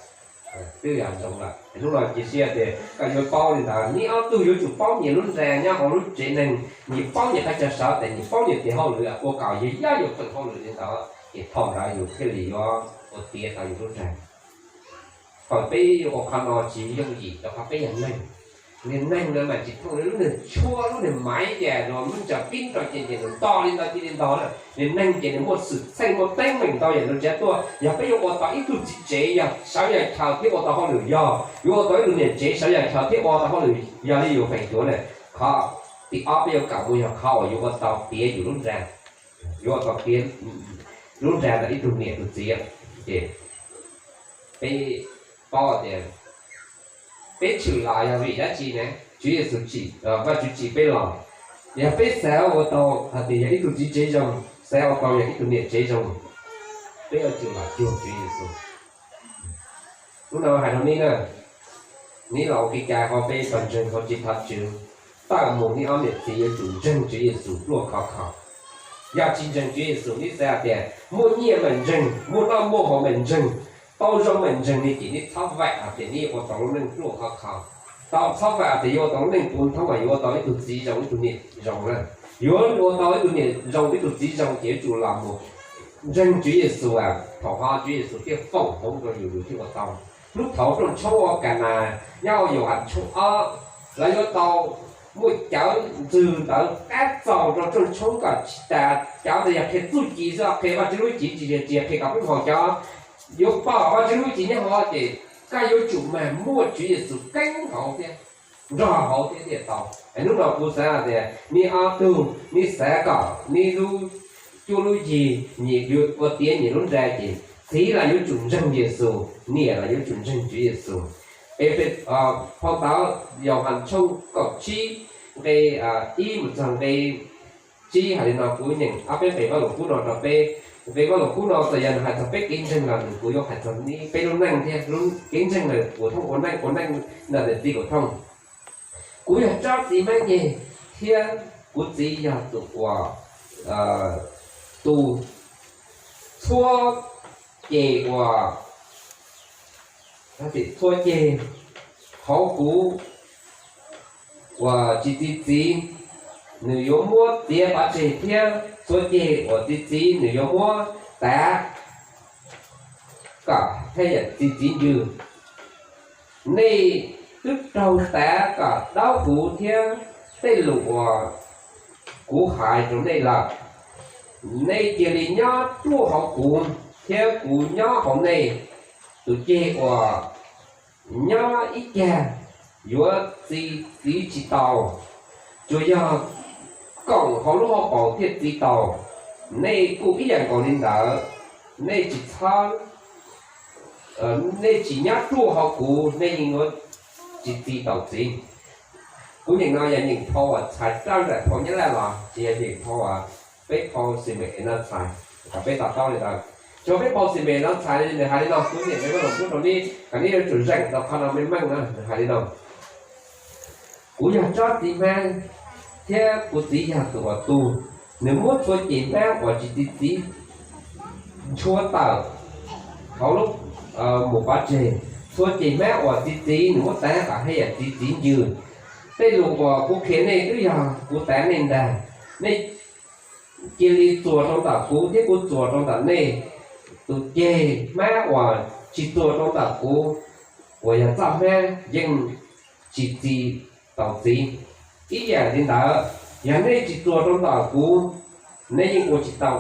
twb yog zoo lawm. Hnub no cia siab tias koj yuav paub li ntawd. Neb ob tug yuav tsum paub nyias lub nra nyob hauv lub tsev neeg, nyias paub nyias qhov chaw sawv, tias nyias paub nyias tes hauj lwm ua kom yog yob yus feem hauj lwm li ntawd ces thaum ntawd yus thiaj li yuav ua tiav tau yus lub nra. Thaum peb ua qhov no tsis yooj yim rau qhov peb yog neeg. Niag neeg no mas tsis thooj li lub niag tshuab, lub niag maiv tias luag muab ntsaws pib rau ces nws ntog li ntawd cia li ntog na. Niag neeg ces nws muaj xwm txheej muaj teeb meem ntau yam nrov tsav tuaj. Yog peb yuav ua tau ib tug txiv tsev yog sawv yam chaw thiab ua tau hauj lwm, yog yuav ua tau ib tug niam tsev sawv yam chaw thiab ua tau hauj lwm yog li yus feem cuav na. Qhov tim ob peb yuav kawm mus yog qhov uas yuav ua tau tiav yus lub nra, yuav ua tau tiav lub nra ntawm ib tug niam tus txiv. Ces peb paub tias peb tshwm los yog vim dab tsi ne? Tswv Yexus tsim, Vajtswv tsim peb los. Yog peb xav ua tau hais tias yog ib tug txiv tsev zoo, xav ua tau yog ib tug niam tsev zoo, peb yuav tsum los cuag Tswv Yexus. Hnub no hais rau neb na, neb los ua kev cai hauv peb pawg ntseeg hauv tsev thov Tswv, tawm mus neb ob niam txiv yuav tsum ntseeg Tswv Yexus pluaj khov kho. Yog tsis ntseeg Tswv Yexus, neb xav hais tias muaj nyiaj mam ntseeg, muaj noj muaj haus mam ntseeg, tau zoo mam ntseeg li ces neb txhob vam hais tias neb yuav ua tau lub neej pluaj khov kho. Tau txhob vam hais tias yuav ua tau lub neej puv ntoob mas yuav ua tau ib tug txiv zoo ib tug niam zoo na. Yuav ua tau ib tug niam zoo ib tug txiv zoo ces yuav tsum los mus ntseeg Tswv Yexus, thaum ho Tswv Yexus thiaj foom hmoov rau yus, yus thiaj ua tau. Hnub thaud rooj tshoob ua Kas Nas nyob hauv Yauhas tshooj ob, lawv yuav tau muaj cawv ntxwg ntawd qab txaus rau rooj tshoob kom tsis tas, cawv ntawd yog qhia txuj ci xwb, qhia Vajtswv lub hwj chim, tsis yog qhia kom peb haus cawv. Yuav pom Vajtswv lub hwj chim nyob hauv ces koj yuav tsum mag muaj Tswv Yexus keeb hauv thiab, nrog hauv thiab thiaj tau. Hnub no kuv xav hais tias neb ob tug, neb xav kom neb lub cuab lub yig nyias ua tiav nyias lub nra ces txiv los yuav tsum ntseeg Yexus, niam los yuav tsum ntseeg Tswv Yexus. Phau ntawv Yauhas tshooj kaum tsib nqe ib mus txog nqe tsib hais li no, kuv nyeem ob peb nqe Vaj Lus Kub no rau peb. Nqe Vaj Lus Kub no txawm yog nws hais txog peb kev ntseeg los nws kuj yuav hais txog peb lub neej thiab. Lub kev ntseeg no kuv thooj ua neej, ua neej ntawm tus txiv kuv thooj. Kuv yog tsob txiv hmab nyeg thiab kuv txiv yog tus uas, tus txhuab ceg uas, txhuab ceg hauv kuv uas tsis txi txiv, nws yuav muab txiav pov tseg thiab txhua ceg uas txi txiv nws yuav muab tav kom thiaj yam txi txiv ncw. Nej twb raug tav kom daub huv thiab tej lus uas kuv hais rau nej lawm. Nej cia li nyob ruaj hauv kuv thiab kuv nyob hauv nej. Tus ceg uas nyob ib cag yuav txi txiv tsis tau, tsuas yog koom hauv lub hauv paus thiaj txi tau. Nej kuj ib yam nkaus li ntawd, nej tsis txhob, nej tsis nyob ruaj hauv kuv, nej yeej yuav tsis txi tau txiv. Kuv nyeem no yog nyeem phau uas txhais rab nraim phau Nyab Laj los tsis yog nyeem phau, peb phau xi me no txhais, kom peb to taub li ntawd. Tsuas peb phau xi me no txhais nws hais li no, kuv nyeem peb Vaj Lus Kub rau nej kom nej yuav tsum zeem tau qhov no meej meej na. Nws hais li no: Kuv yog tsob txiv hmab, thiab kuv txiv yog tus uas tu. Nws muab txhua ceg hmab uas tsis txi txiv ntshua tawm hauv lub, mus pov tseg. Txhua ceg hmab uas txi txiv nws muab tav kom thiaj yam txi txiv ncw. Tej lus uas kuv qhia nej twb yog kuv tav nej ntag. Nej cia li txuas rau ntawm kuv thiab kuv txuas rau ntawm nej. Tus ceg hmab uas tsis txuas rau ntawm kuv, uas yog txoj hmab, yeej tsis txi tau txiv. Ib yam li ntawd, yog nej tsis txuas rau ntawm kuv, nej yeej ua tsis tau,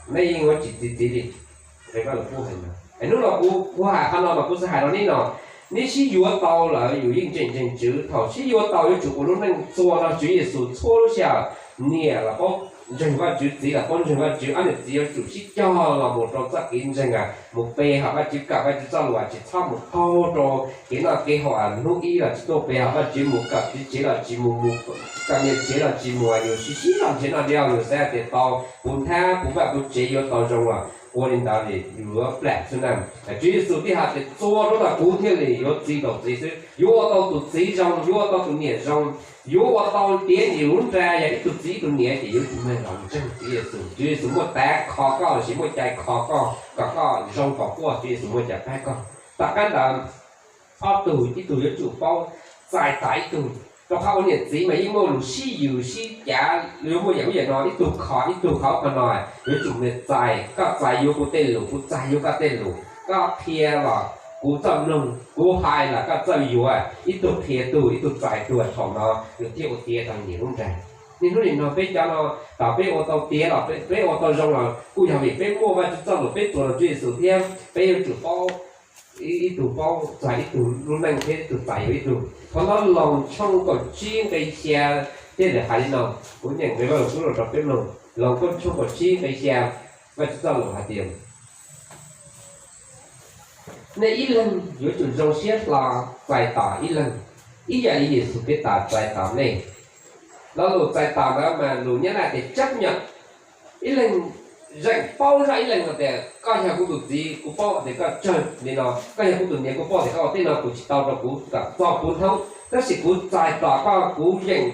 nej yeej ua tsis txi txiv li. Hnub no kuv, kuv hais qhov no mas kuv xav hais rau nej no, nej sib yuav tau lawm yus yeej ntseeg ntseeg Tswv. Thaum sib yuav tau yuav tsum ua lub neej txuas nrog Tswv Yexus txhua lub sij hawm. Niam los paub ntseeg Vajtswv, txiv los paub ntseeg Vajtswv, ob niam txiv yuav tsum sib cog los mus rau txoj kev ntseeg, mus pe hawm Vajtswv, kawm Vajtswv txoj lus, tsis txhob mus qaug rau kev noj kev haus. Hnub ib los tsis tuaj pe hawm Vajtswv, mus kawm txiv tsev los tsis mus, mus kawm niam tsev los tsis mus, yus sib sib los ntsev no diav, yus xav tias tau puv nthab puv vaj puv tsev yuav tau zoo los ua li ntawd li, yus yuav plam xwb na. Tswv Yexus thiaj hais tias txuas rau ntawm kuv thiaj li yuav txi tau txiv xwb. Yuav ua tau tus txiv zoo, yuav ua tau tus niam zoo, yuav ua tau tiav nyias lub nra yog ib tug txiv ib tug niam ces yuav tsum mag los ntseeg Tswv Yexus. Tswv Yexus muaj tav kho koj lossis muaj cai kho koj kom koj zoo kom quaj, Tswv Yexus muaj cai pab koj. Tom qab ntawd, ob tug ib tug yuav tsum paub txais tos ib tug. Rau qhov ua niam txiv mas yeej muaj lus sib yws sib cav, yuav muaj yam ub yam no, ib tug kho ib tug, qhov ub qhov no yuav tsum txais, koj txais yuav kuv tej lus, kuv txais yuav koj tej lus, koj qhia los kuv txawj mloog, kuv hais los koj txawj yuav, ib tug qhia tug, ib tug txais tug, thaum no yus thiaj ua tiav tau nyias lub nra. Niaj hnub nim no peb cov no, thaum peb ua tau tiav los peb ua tau zoo los kuj yog vim peb muaj Vajtswv txoj lus, peb txuas rau Tswv Yexus thiab peb yuav tsum paub ib tug paub txais ib tug lub neej thiab ib tug txais yuav ib tug. Qhov no Loos tshooj kaum tsib nqe xya thiaj li hais li no, kuv nyeem nqe Vaj Lus Kub los rau peb mloog. Loos tshooj kaum tsib nqe xya, Vajtswv txoj lus hais tias, nej ib leeg yuav tsum zoo siab hlo txais tos ib leeg, ib yam li Yexus Khetos txais tos nej. Lo lus txais tos ntawd mas lus Nyab Laj tias chấp nhận. Ib leeg zeem paub zaj ib leeg no tias koj yog kuv tus txiv, kuv paub tias koj tsawg li no, koj yog kuv tus niam, kuv paub tias koj ua tej no kuv tsis tau rau kuv kom txog kuv hnub, tab sis kuv txais tos koj, kuv yeem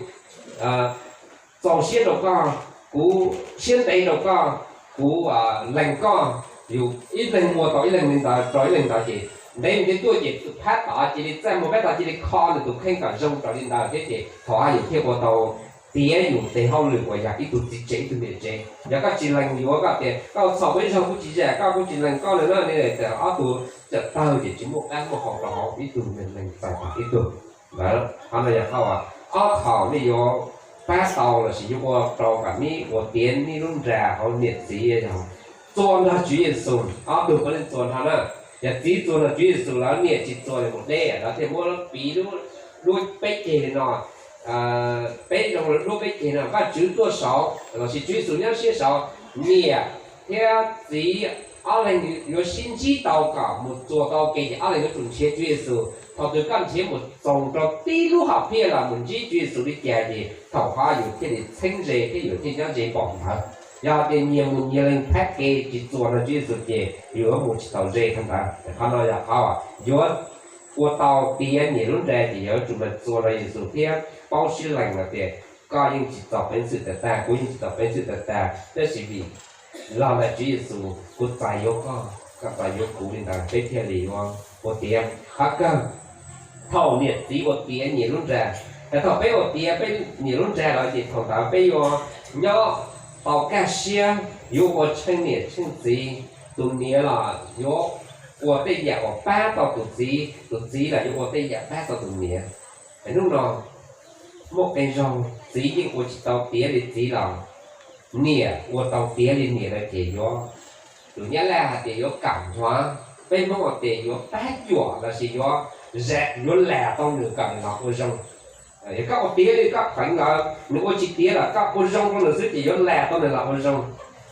txaus siab rau koj, kuv siab ntev rau koj, kuv lees koj. Yus ib leeg muag tau ib leeg li ntawd rau ib leeg ntawd ces ntev ntev tuaj ces phab tod cia li txaj muag, phab tod cia li kho nws tus kheej kom zoo raws li ntawd thiab ces thaum yus thiaj ua tau tiav yus tes hauj lwm uas yog ib tug txiv tsev ib tug niam tsev. Yog koj tsis lees yuav, koj tias koj txhaum peb zaug kuv tsis zam koj, kuv tsis lees koj li na, ob tug txawm tawg ces tsis muaj qab muaj hau rau hauv, ib tug neeg txais tos ib tug. Qhov no yog qhov ob thaum nej yuav pab tau lossis yuav ua rau kom nej ua tiav nej lub nra hauv niam txiv yog txuas nrog Tswv Yexus, ob tug puav leej txuas nrog na. Yog txiv txuas nrog Tswv Yexus lawm, niam tsis txuas li mus deb, lawv thiaj muab lub piv, lub peb ceg no, peb zoo lub peb ceg no, Vajtswv tuaj saud lossis Tswv Yexus nyob siab saud, niam thiab txiv ob leeg yuav sib ntsib tau kom mus txuas tau ke ces ob leeg yuav tsum nrhiav Tswv Yexus. Thaum twg koj nrhiav mus txoos rau tib lub hom phiaj los mus ntsib Tswv Yexus li cas ces thaum hov yus thiaj li txheeb ze thiab yus thiaj nyob ze pom ntawd. Yog tias nyias mus nyias leej thab ke tsis txuas nrog Tswv Yexus ces yus yuav mus tsis tau ze thaum ntawd. Qhov no yog qhov yuav ua tau tiav nyias lub nra ces yuav tsum mas txuas nrog Yexus thiab paub sib lees los tias koj yeej tsis txaus peev xwm tag tag, kuv yeej tsis txaus peev xwm tag tag, tab sis vim los ntawm Tswv Yexus, kuv txais yuav koj, koj txais yuav kuv li ntawd peb thiaj li yuav ua tiav. Qhov kawg, thaum niam txiv ua tiav nyias lub nra, thaum peb ua tiav peb nyias lub nra lawm ces thaum ntawd peb yuav nyob tau kaj siab yuav ua tsheej niam tsheej txiv, tus niam los yuav ua tej yam uas pab tau tus txiv, tus txiv los yuav ua tej yam pab tau tus niam. Hnub no muaj qee zaug txiv yeej ua tsis tau tiav li txiv los niam ua tau tiav li niam lawm ces yuav, lus Nyab Laj hais tias yuav kam hua, peb Hmoob hais tias yuav pab cuam lossis yuav, yuav las tau nws kom nws los ua zoo. Yog koj ua tiav li koj qeev lawm, nws ua tsis tiav los koj ua zoo rau nws xwb ces yuav las tau nws los ua zoo.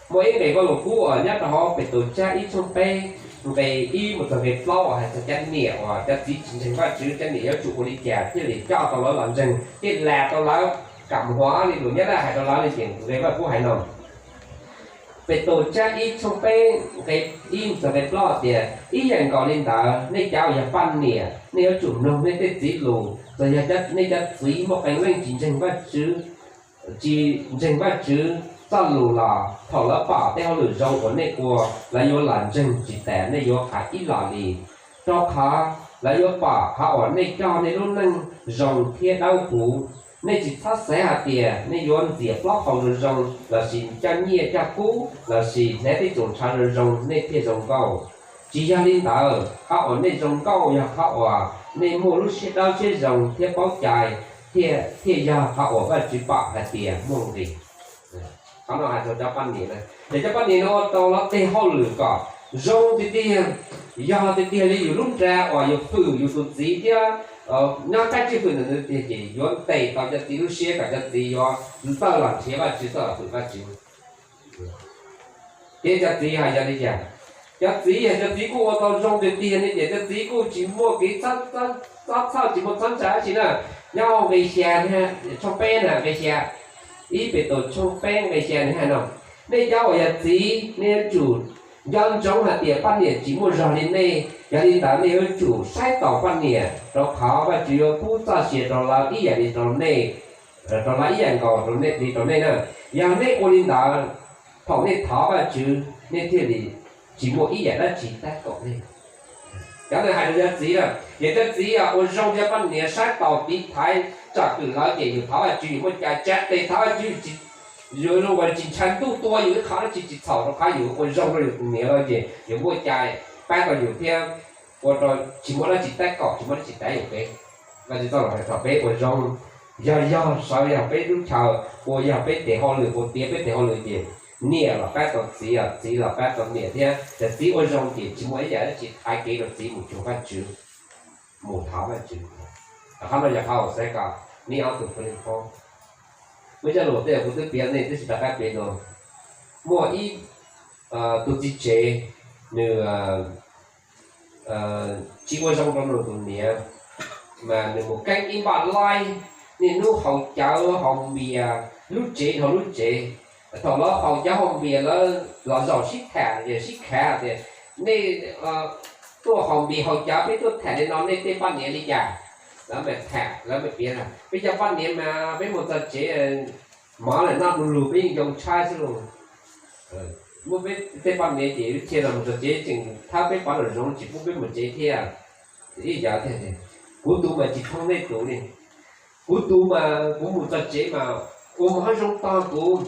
Muaj ib nqe Vajluskub uas nyob rau hauv Petus tsab ib tshooj peb nqe ib mus txog nqe plaub uas hais txog cov niam uas cov txiv tsis ntseeg Vajtswv, cov niam yuav tsum ua li cas thiaj li coj tau lawv los ntseeg thiaj las tau lawv, kam hua li lus Nyab Laj hais rau lawv li ces nqe Vajluskub hais no. Petus tsab ib tshooj peb nqe ib mus txog nqe plaub tias, ib yam nkaus li ntawd nej cov uas yog poj niam, nej yuav tsum mloog nej tej txiv lus. Txawm yog nej cov txiv muaj qee leej tsis ntseeg Vajtswv, tsis ntseeg Vajtswv txoj lus los thaum lawv pom tej hauj lwm zoo uas nej ua, lawv yuav los ntseeg tsis tas nej yuav hais ib los li, rau qhov lawv yuav pom qhov uas nej coj nej lub neej zoo thiab dawb huv. Nej tsis txhob xav hais tias nej yuav ntxias plaub hau zoo zoo lossis coj nyiaj coj kub lossis hnav tej tsoos ntshav zoo zoo nej thiaj zoo nkauj. Tsis yog li ntawd, qhov uas nej zoo nkauj yog qhov uas nej muaj lub siab dawb siab zoo thiab paub cai, thiaj yog qhov uas Vajtswv pom hais tias muaj nqis. Qhov no hais txog cov poj niam na, ces cov poj niam no ua tau lawv tej hauj lwm kom zoo tiag tiag, yog tiag tiag li yus lub nra uas yus hwm yus tus txiv thiab nyob qab tswj hwm ntawm nws tiag ces yuav ntes tau cov txiv lub siab kom cov txiv yuav txawj los nrhiav Vajtswv, txawj los hwm Vajtswv. Ces cov txiv hais yog li cas? Cov txiv yog cov txiv kuj ua tau zoo tiag tiag ne, ces cov txiv kuj tsis muaj kev txhob txhawj, tsis muaj txhob ntshai dab tsi na. Nyob hauv nqe xya, tshooj peb na nqe xya, ib Petus tshooj peb nqe xya nws hais no, nej cov uas yog txiv nej yuav tsum nco ntsoov hais tias poj niam tsis muaj zog li nej. Yog li ntawd nej yuav tsum saib taus poj niam, rau qhov Vajtswv yuav pub txoj sia rau lawv ib yam li rau nej, rau lawv ib yam nkaus rau nej li rau nej na. Yog nej ua li ntawd, thaum nej thov Vajtswv nej thiaj li tsis muaj ib yam dab tsi tab kaum nej. Cov ntawd hais rau cov txiv na, yog cov txiv ua zoo cov poj niam saib taus tiv thaiv tsom kwm lawv ces yus thov Vajtswv yus muaj cai, tsa tes thov Vajtswv, yus zoo uas tsis ntshai ntuj tua yus ib qho dab tsi tsis txhaum rau qhov yus ua zoo rau yus tus niam lawm ces yus muaj cai pab tau yus thiab ua rau tsis muaj dab tsi tab kaum tsis muaj dab tsi tab yus peb. Vajtswv txoj lus hais txog peb ua zoo, yog yog sawv yog peb lub chaw, ua yog peb tes hauj lwm, ua tiav peb tes hauj lwm ces niam los pab tau txiv, txiv los pab tau niam thiab. Yog txiv ua zoo ces tsis muaj ib yam dab tsi thaiv kev rau txiv mus cuag Vajtswv, mus thov Vajtswv. Qhov no yog qhov uas xav kom nej ob tug phooj ywg paub. Muaj ib zaj lus tej kuv twb piav nej twb tsis rov qab piav dua. Muaj ib tug txiv tsev, nws tsis ua zoo rau nws tus niam, mas nws mus keeb ib npaj laib, niaj hnub haus cawv haus npias lub tsev dhau lub tsev. Thaum lawv haus cawv haus npias lawv los zaum sib tham, sib khav tias, nej tuaj haus npias haus cawv peb tuaj tham li no nej tej poj niam li cas? Lawv mas tham, lawv mas piav tias, peb cov poj niam mas peb mus txog tsev, mov lawm noj du lug peb yeej yoo tshaib xwb lauj. Muaj peb tej poj niam ces ib txhia los mus txog tsev tseem thawb peb pov nraum zoov tsis pub peb mus tsev thiab. Ib yam tias, kuv tus mas tsis thooj nej tus li. Kuv tus mas kuv mus txog tsev mas ua mov zoo tog kuv,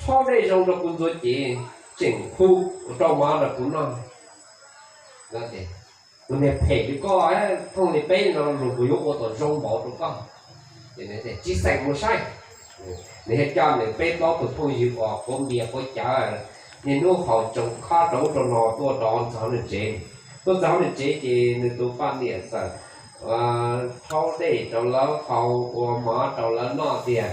rhaub dej zoo rau kuv ntxuav ces tseem hu rau mov rau kuv noj. Tus niag phem li koj, thooj li peb no los kuv yuav ua tau zoo npaum rau koj. Tsis xeem mus saib. Nws thiaj coj nws peb plaub tus phooj ywg uas quav npias quav cawv, niaj hnub haus tsoos khob rau ub rau no tuaj rau ntxog nws tsev. Tuaj txog nws tsev ces nws tus poj niam txawm rhaub dej rau lawv haus, ua mov rau lawv noj tiag,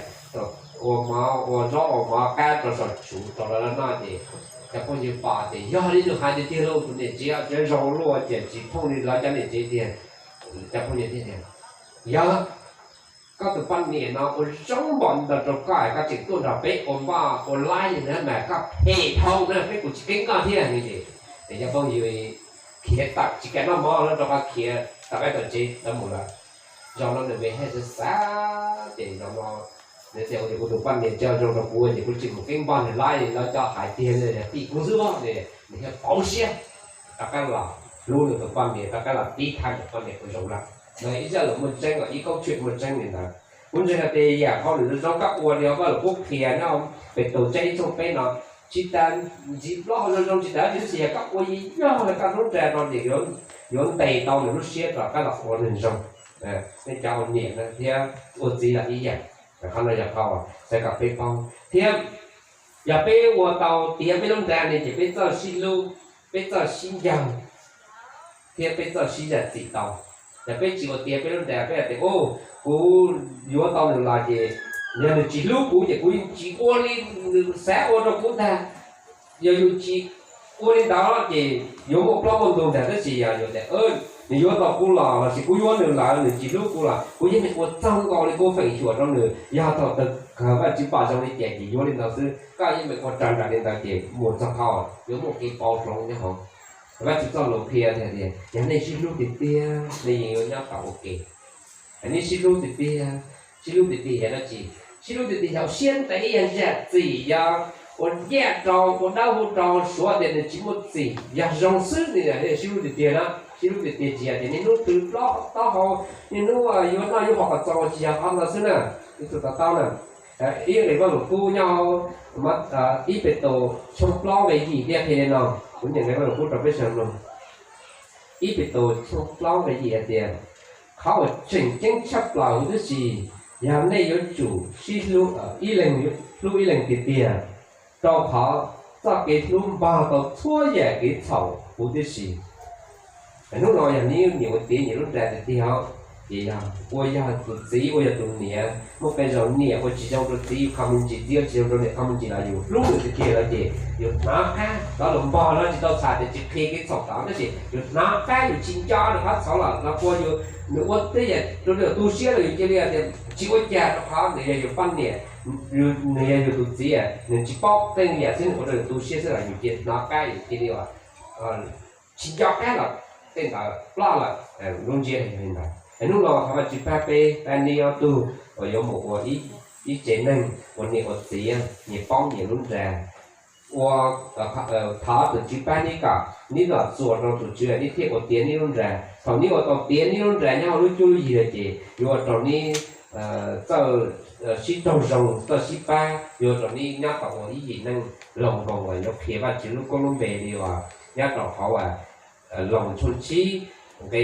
ua mov ua zaub ua mov qab rau saum tsuv rau lawv noj ces cov phooj ywg pom ces yog li nws hais tiag tiag lauj, tus niam tsev tsev zoo luaj ces tsis thooj li lawv cov niam tsev tiag. Cov phooj ywg thiaj tias, yog koj tus poj niam no ua zoo npaum ntawd rau koj, koj tseem tuaj nrog peb ua npaj ua laib li na mas koj phem dhau na, peb kuj tsis keeb koj thiab ne. Ces cov phooj ywg khiav tawm tsis kam noj mov lawm rau qhov khiav tawm qab tom tsev lawv mus lawm. Zaum no nws me hej xav xav ces zaum no nws tias ua ces kuv tus poj niam tsev zoo rau kuv ces kuv tsis mus keeb npaj nws laib li lawv cov hais tiag, yog tim kuv xwb los. Nws thiaj pauv siab rov qab los hlub nws tus poj niam, rov qab los tiv thaiv nws poj niam ua zoo lawm. Ntawd ib zaj lus muaj tseeb, ib kauj tshuam muaj tseeb li ntawd. Kuv ntseeg hais tias yam qhov lus zoo zoo koj ua li Vaj Lug Kub qhia nyob Petus tsab ib tshooj peb no, tsis tas ntxiv plaub hau zoo zoo tsis tas dab tsi, tab sis yog koj ua yog li koj lub nra no ces yuav ntes tau nws lub siab kom koj los ua neeg zoo. Nej cov ua niam no thiab ua txiv los ib yam, qhov no yog qhov xav kom peb paub thiab. Yog peb ua tau tiav peb lub nra ne ces peb txawj sib hlub, peb txawj sib ncaug, thiab peb txawj sib zam txim tau. Yog peb tsis ua tiav peb lub nra, peb hais tias, kuv yuav tau nws los ces yog nws tsis hlub kuv ces kuv yeej tsis ua li nws xav ua rau kuv ntag. Yog yus tsis ua li ntawd ces yuav muaj plaub muaj ntug ntag. Tab sis yog yus tias, nws yuav tau kuv los lossis kuv yuav nws lawm nws tsis hlub kuv los kuv yeej meem ua txaug nkaus li kuv feem xyuam rau nws, yog thaum twg Vajtswv pom zoo li cas ces yuav li ntawd xwb. Koj yeej meem ua raws nraim li ntawd ces mus txog qhov yuav muaj kev pauv hloov nyob hauv. Vajtswv txoj lus qhia tias, yog nej sib hlub tiag tiag nej yeej yuav nyob tau ua ke. Nej sib hlub tiag tiag, sib hlub tiag tiag yog dab tsi? Sib hlub tiag tiag yog siab ntev, yog zam txim, yog ua ncaj rau, ua dawb huv rau, suav tias nws tsis muaj txim, yog zoo xwb nws sib hlub tiag tiag na. Sib hlub tiag tiag tsis yog tias niaj hnub twv plaub taub hau, niaj hnub yuav noj yuav haus kom txaus, tsis yog qhov ntawd xwb na. Ib tug to taub na, ib nqe Vaj Lug Kub nyob ib Petus tshooj plaub nqe yim thiaj qhia li no. Kuv niam nqe Vaj Lug Kub rau peb sawv daws mloog. Ib Petus tshooj plaub nqe yim hais tias, qhov uas tseem ceeb tshaj plaws huv tib si yog nej yuav tsum sib hlub, ib leeg hlub ib leeg tiag tiag, rau qhov txoj kev hlub npog tau txhua yam kev txhaum huv tib si. Hnub no yog nej nyiam ua tiav nyiam lub nra tiag tiag, ces yog ua yog tus txiv ua yog tus niam, muaj qee zaus niam ua tsis zoo rau txiv qho me ntsis, txiv ua tsis zoo rau niam qho me ntsis los yus hlub nws tiag tiag lawm ces yus hnov qab. Cov lus npog no tsis tau txhais tias tsis qhia kev txhaum tod, tab sis yus hnov qab, yus tsis nco nws qhov txhaum lawm los puas yus, nws ua tej yam rau yus tu siab los yus cia li tias tsis ua cas rau qhov nws yog yus poj niam, nws yog yus tus txiv, nws tsis paub tej yam xwb nws ua rau yus tu siab xwb los yus cia hnov qab yus cia li tsis nco qab los tej ntawd ploj lawm. Lub ntsiab yog li ntawd. Hnub no thov Vajtswv pab peb, pab neb ob tug uas yuav mus ua ib tsev neeg ua niam ua txiv, nyias paub nyias lub nra, ua, thov tus Tswv pab neb kom neb los txuas rau tus Tswv neb thiaj ua tiav neb lub nra. Thaum neb ua tau tiav neb lub nra nyob hauv lub cuab lub yig lawm ces yuav ua rau neb txawj sib raug zoo, txawj sib pab, yuav ua rau neb nyob tau ua ib yim neeg laug nkoos uas yuav qhia Vajtswv lub koob lub npe li uas nyob rau hauv Loos tshooj tsib nqe,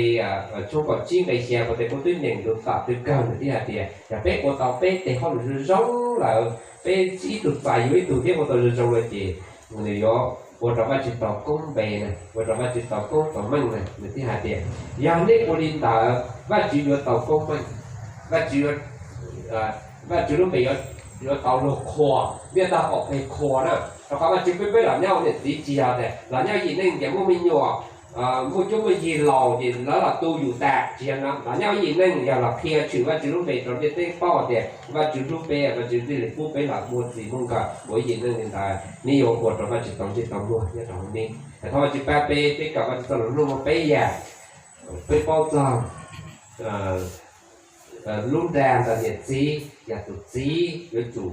tshooj kaum tsib nqe xya, kuv tes kuv twb nyeem ntu tom twg kawg nws thiaj hais tias yog peb ua tau peb tes hauj lwm zoo zoo lawm, peb ib tug txais yuav ib tug thiab ua tau zoo zoo lawm ces nws yuav ua rau Vajtswv tau koob npe na, ua rau Vajtswv tau koob tau meej na. Nws thiaj hais tias yog nej ua li ntawd Vajtswv yuav tau koob meej, Vajtswv, Vajtswv lub npe yuav tau luag qhuas, ntiaj teb tau pom peg qhuas na. Rau qhov Vajtswv pub peb los nyob ua niam txiv tsis yog tias los nyob yim neej ces muaj me nyuam, muaj cuab muaj yig laus ces lawv los tu yus tas, tsis yog no. Los nyob yim neej yog los qhia tshwm Vajtswv lub npe rau ntiaj teb paub tias Vajtswv hlub peb, Vajtswv thiaj li pub peb los muaj txij muaj nkawm ua yim neej li ntawd. Neb yuav ua rau Vajtswv tau ntsej tau muag nyob rau hauv neb. Thov Vajtswv pab peb, peb kawm Vajtswv txoj lus nug peb yam, peb paub txog lub nra ntawm niam txiv, yog tus txiv yuav tsum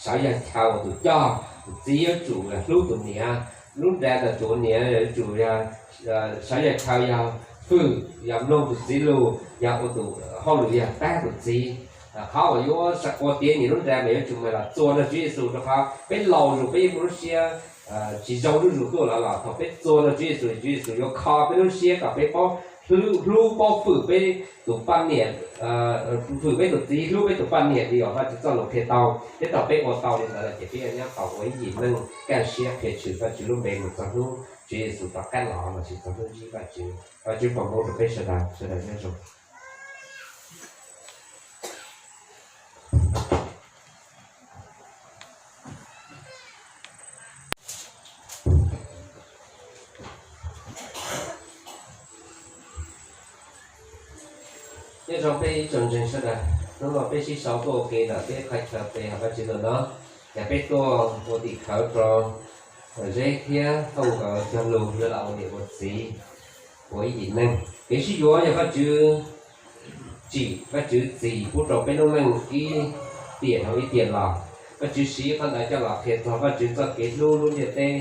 sawv yog chaw ua tus coj, tus txiv yuav tsum hlub tus niam. Lub nra ntawm tus niam yuav tsum sawv yog chaw yog fwm, yog mloog tus txiv lus, yog ua tus hauj lwm yog pab tus txiv. Qhov uas yuav ua tiav nyias lub nra mas yuav tsum mas los txuas nrog Tswv Yexus, rau qhov peb laus lawm peb yeej muaj lub siab tsis zoo zuj zus tuaj lawm los thaum peb txuas nrog Tswv Yexus, Tswv Yexus yuav kho peb lub siab kom peb paub hlub, paub fwm peb tus poj niam, fwm peb tus txiv, hlub peb tus poj niam li uas Vajtswv txoj lus qhia tau. Thiab thaum peb ua tau li ntawd lawm ces peb yuav nyob tau ua ib yim neeg kaj siab qhia tshwm Vajtswv lub npe mus txog hnub Tswv Yexus rov qab los lossis txog hnub ntsib Vajtswv. Vajtswv foom hmoov rau peb sawv daws, sawv daws nyob zoo. Nyob zoo peb ib tsoom ntseeg sawv daws, hnub no peb sib sau tuaj ua ke ntawm peb qhov chaw pe hauv Vajtswv ntawm no, yog peb tuaj ua tim khawv rau Zeb thiab Tooj nkawd cog lus yuav los ua niam ua txiv ua ib yim neeg. Kev sib yuav yog Vajtswv tsim, Vajtswv txis pub rau peb lub neej ib tiam dhau ib tiam los. Vajtswv siv qhov ntawd coj los qhia txog Vajtswv txoj kev hlub lub ntiaj teb,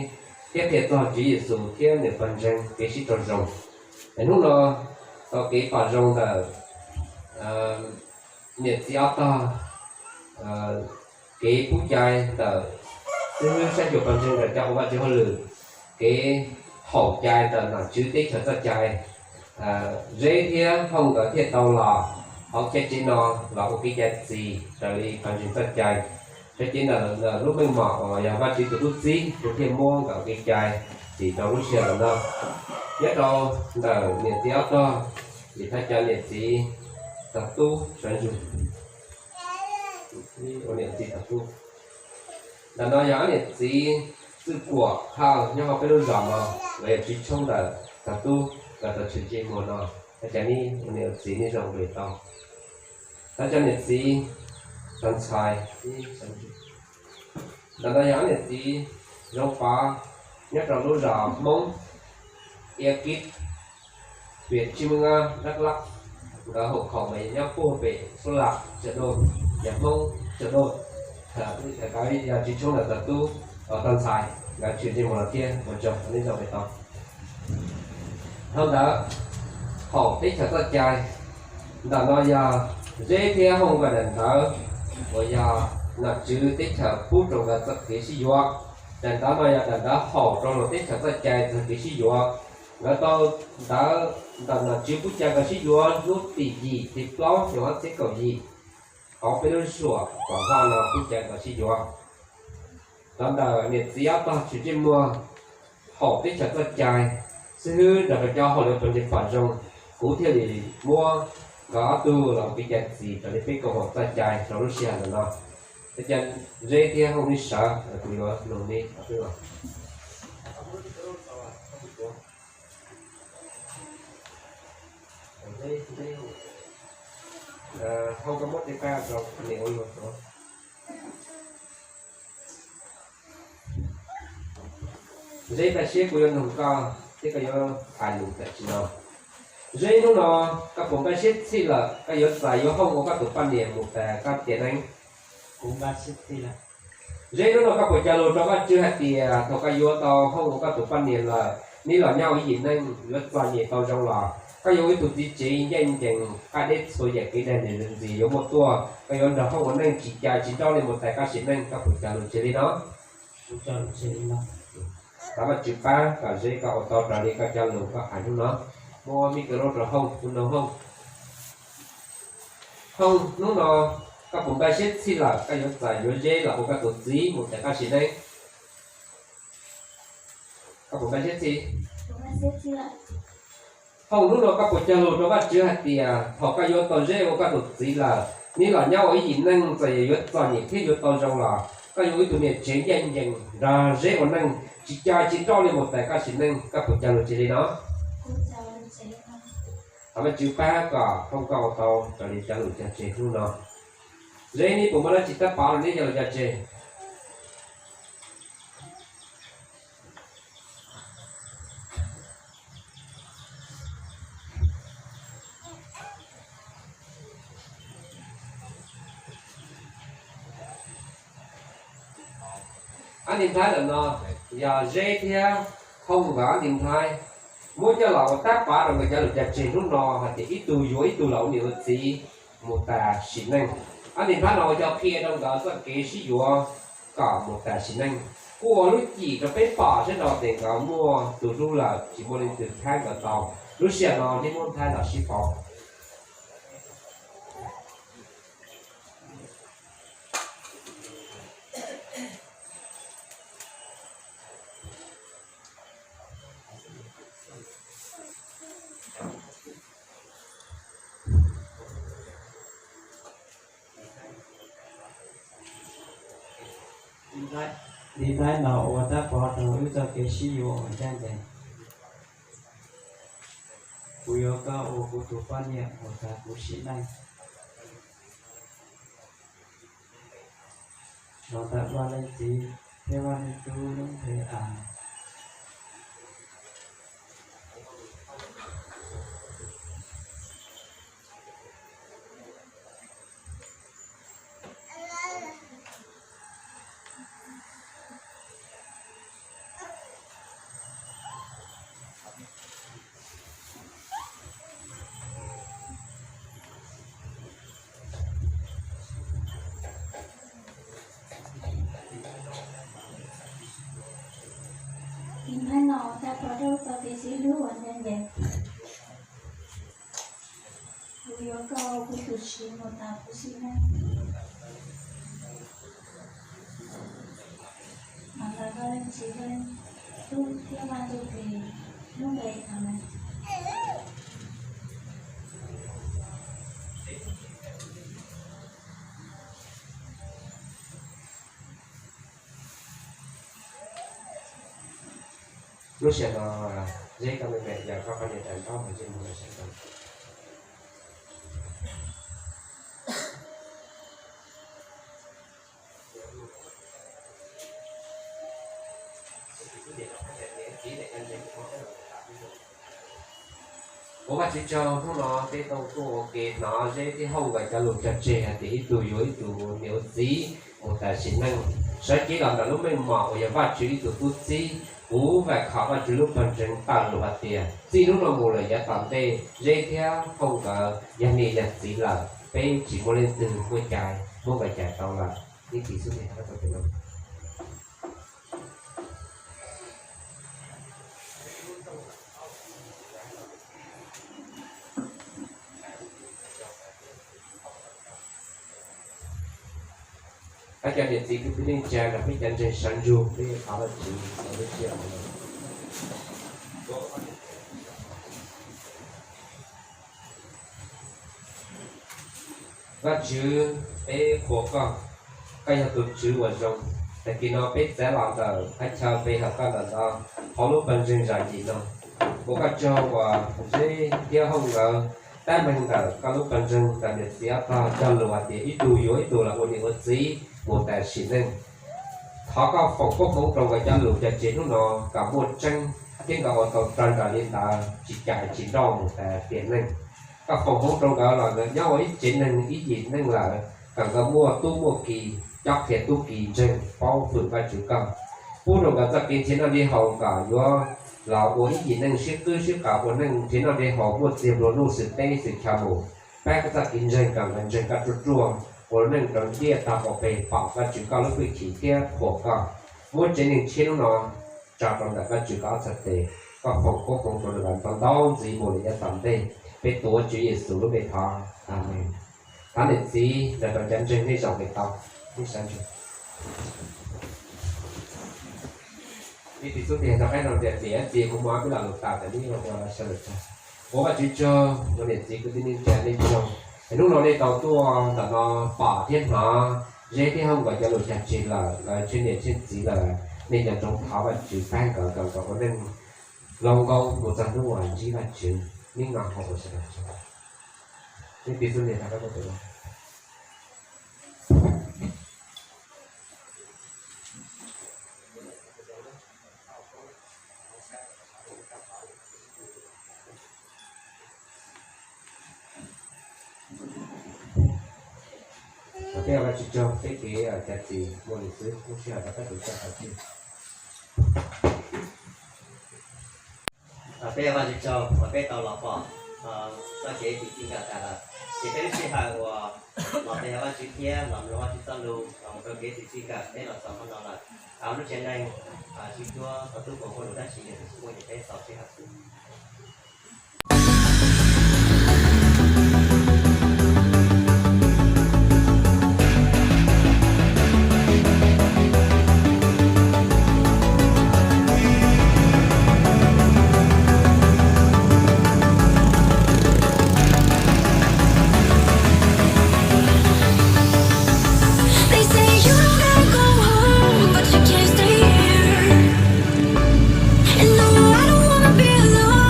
thiab qhia txog Tswv Yexus thiab nws pawg ntseeg kev sib raug zoo. Es hnub no tau kev pom zoo ntawm Niam txiv ob tog, kev pub cai ntawm xib hwb saib xyuas pawg ntseeg ntawm cov ua Vajtswv hauj lwm, kev haum cai ntawm nom tswv teb chaws txoj cai, Zeb thiab Hooj nkawd thiaj tau los hauv chav tsev no los ua kev cai txi raws li pawg ntseeg txoj cai. Chav tsev ntawm lub meej mom uas yog Vajtswv tus tub txib, kuv thiaj muab nkawd kev cai txi rau lub sij hawm no. Nyob rau ntawm niam txiv ob tog, vim thov caw niam txiv tog tub sawv ntsug ua niam txiv tog tub. Ntawm no yog ob niam txiv Txwj Kuam Hawj nyob hauv peb lub zos no, lawv yog tswv tshoob ntawm tog tub, nkawd tau tshwm ntsej muag no. Thov caw neb ua niam ua txiv neb zoo npe tau. Thov caw niam txiv tog ntxhais. Ntawm no yog ob niam txiv Zoo Pov nyob rau lub zos Hmoob Ia Kib, huyện Chư Mơ Nga, Đắk Lắk. Nkawd hauv khaum mas yog nyob puag pem Suav Lam Cam Doj, yog Hmoob Cam Doj. Nkawd yog tswv tshoob ntawm tog tub, tog ntxhais, nkawd tshwm ntsej muag los thiab ua tsaug neb zoo npe tau. Dhau ntawd, haum teb chaws txoj cai, ntawm no yog Zeb thiab Hooj nkawd daim ntawv uas yog nom tswv teb chaws pub rau nkawd txoj kev sib yuav. Daim ntawv no yog daim ntawv haum rau luag teb chaws txoj cai txog kev sib yuav. Nkawd tau ntawv ntawm nom tswv pub cai nkawd sib yuav hnub tim yim hli plaub xyoo ob txhiab kaum yim, hauv peb lub suam Tuam Haj no pub cai nkawd sib yuav. Los ntawm niam txiv ob tog tshwm ntsej muag haum teb chaws txoj cai, xib hwb nrog rau cov hauj lwm pawg ntseeg pom zoo, kuv thiaj li muab nkawd ob tug los ua kev cai txi raws li peb kaum haum txoj cai rau lub sij hawm ntawm no. Thov caw Zeb thiab Hooj neb sawv, kuv yuav nug neb ob tug los. Hooj, koj muab tej pab rau niam ua luag tuav. Zeb, tag seb kuv yuav nug koj thiab koj yuav hais lus tam sim no. Zeb, hnub no koj puas npaj siab txhij lawm koj yuav txais yuav Hooj ua koj tus poj niam mus tas koj tiam neej? Kuv npaj siab txhij lawm. Zeb, hnub no koj puas cog lus rau Vajtswv hais tias thaum koj yuav tau Hooj ua koj tus poj niam lawm, neb los nyob ua ib yim neej yuav txom nyem tau zoo los koj yuav ua ib tug txiv tsev ncaj ncees, qab deb txhua yam kev dag ntxias ntxias yuav muaj tuaj, koj yuav nrog Hooj ua neej tsis cai tsis nrauj li mus tas koj sim neej, koj puas cog lus tseg li no? Thov Vajtswv pab kom Zeb koj ua tau raws li koj cog lus koj hais hnub no. Muab mic rau Hooj, kuv nug Hooj. Hooj, hnub no koj puas npaj siab txhij lawm koj yuav txais yuav Zeb los ua koj tus txiv mus tas koj sim neej? Koj puas npaj siab txhij? Hooj, hnub no koj puas cog lus rau Vajtswv hais tias thaum koj yuav tau Zeb ua koj tus txiv lawm, neb los nyob ua ib yim neej txawm yuav txom nyem thiab yuav tau zoo los koj yuav ua ib tug niam tsev ncaj ncees nrog Zeb ua neej tsis cai tsis nrauj li mus tas koj sim neej, koj puas cog lus tseg li no? Thov Vajtswv pab kom Hooj koj ua tau raws li cov lus cog tseg hnub no. Zeb, neb puas muaj dab tsi tab pov rau neb cov lus cog tseg? Ob niam ntxhais ntawm no yog Zeb thiab Hooj nkawd ob niam ntxhais, muab coj los ua tab pov rau nkawd cov lus cog tseg hnub no hais tias ib tug yuav ib tug los ua niam ua txiv mus tas sim neej. Ob niam ntxhais no ua cov qhia rau nkawd txoj kev sib yuav kom mus tas sim neej. Kuj ua lub cim rau peb pom sab nraud tias nkawd muaj tus hlub lawm, tsis muaj leej twg thab nkawd tau. Lub sij hawm no neb muab ntxhais los sib pauv. Niam ntxhais no ua tab pov rau wb txoj kev sib yuav uas ncaj ncees. Kuv yuav koj ua kuv tus poj niam mus tas kuv sim neej. Los ntawm Vaj Leej Txiv thiab Vaj Leej Tub lub npe, Amees. Txiv hlub uas ntse ncees, kuv yuav koj ua kuv tus Tswv mus tas kuv sim neej. Mam ntawd koj Leej Txiv, Leej Tub thiab Vaj Ntsuj Plig lub npe, amees. Lub sij hawm no, Zeb, koj me me yog koj poj niam daim ntaub mas Zeb mus lawm sab nraud. Ua Vajtswv tsaug, hnub no peb tau tuaj ua ke hnov Zeb thiab Hauj nkawd cov lus cog tseg hais tias ib tug yuav ib tug ua niam ua txiv mus tas sim neej. Sawv cev los ntawm lub meej mom uas yog Vajtswv ib tug tub txib, kuv vam khom Vajtswv lub pawg ntseeg tawm lus hais tias txij hnub no mus lawm yav tom ntej Zeb thiab Hauj nkawd yog niam yog txiv lawm, peb tsis muaj leej twg muaj cai muab nkawd cais tau lawm. Ib tis xub ntiag rau tus no. Peb cov niam txiv kwv tij neej tsa nrog peb cov ntseeg sawv ntsug peb thov Vajtswv txog lub sij hawm no. Vajtswv, peb qhuas koj, koj yog tus Tswv uas zoo. Tag kis no peb txav los ntawm qhov chaw pe hawm koj ntawm no, hauv lub pawg ntseeg zam yim no, ua koj tsaug uas Zeb thiab Hauj nkawd tab meeg ntawm koj lub pawg ntseeg ntawm niam txiv ob tog cog lus hais tias ib tug yuav ib tug los ua niam ua txiv mus tas sim neej. Thov koj foom koob hmoov rau nkawd cov lus cog tseg hnub no kom muaj tseeb thiab nkawd ua tau raws nraim li ntawd tsis cais tsis nrauj mus tas tiam neej. Koj foom hmoov rau nkawd los nkawd nyob ua ib tsev neeg ib yim neeg lawm kom nkawd muaj tub muaj ki, cob qhia tub ki ntseeg paub hwm Vajtswv koj. Pub rau nkawd txoj kev nrhiav noj nrhiav haus kom yuav los ua ib yim neeg sib qwb sib qas ua neej nrhiav noj nrhiav haus muaj txiag nplua nuj xwm teb xwm chaw mus. Pab koj txoj kev ntseeg kom nkawd ntseeg koj ruaj ruaj, ua neej rau ntiaj tag qaum peg pom Vajtswv koj lub hwj chim thiab qhuas koj. Muab tsev neeg tshiab hnub no tso rau ntawm Vajtswv koj ob txhais tes, koj foom koob hmoov rau nkawd ntau ntau ntxiv mus lawm yav tom ntej. Peb tuav Tswv Yexus lub npe thov, amees. Thov niam txiv nrog rau cov ntseeg nej zaum pem tau, nej sawv ntsug. Ib tis xub ntiag rov qab no tias niam txiv kuv mus ob peb lo lus tas, tam sim no ua sawv daws tsaug. Ua Vajtswv tsaug, ua niam txiv kwv tij neej tsa nej tsaug. Es hnub no nej tau tuaj ntawm no pom thiab hnov Zeb thiab Hauj nkawd cov lus cog tseg lawm, nkawd tsheej niam tsheej txiv lawm, nej nco ntsoov thov Vajtswv pab nkawd kom nkawd ua neej zoo nkauj mus txog hnub uas ntsib Vajtswv. Neb no ho ua sawv daws tsaug. Ib tis xub ntiag rov qab no. Peb ua Vajtswv tsaug, peb kev cov txiv muaj li xwb, lub sij hawm rov qab tus txoj hauv tij. Peb ua Vajtswv tsaug uas peb tau los pom txoj kev txij nkawm tas lawm, ces peb lub sij hawm uas los pe hawm Vajtswv thiab los mloog Vajtswv txoj lus los mus rau kev txij nkawm peb los txog hmo no lawm. Lub tsev neeg sib cuab tau tub koom muaj lus dab tsi yog tus xub muaj ces peb txaus sij hawm xwb. They say you don't ever go home, but you can't stay here. And no, I don't wanna be alone.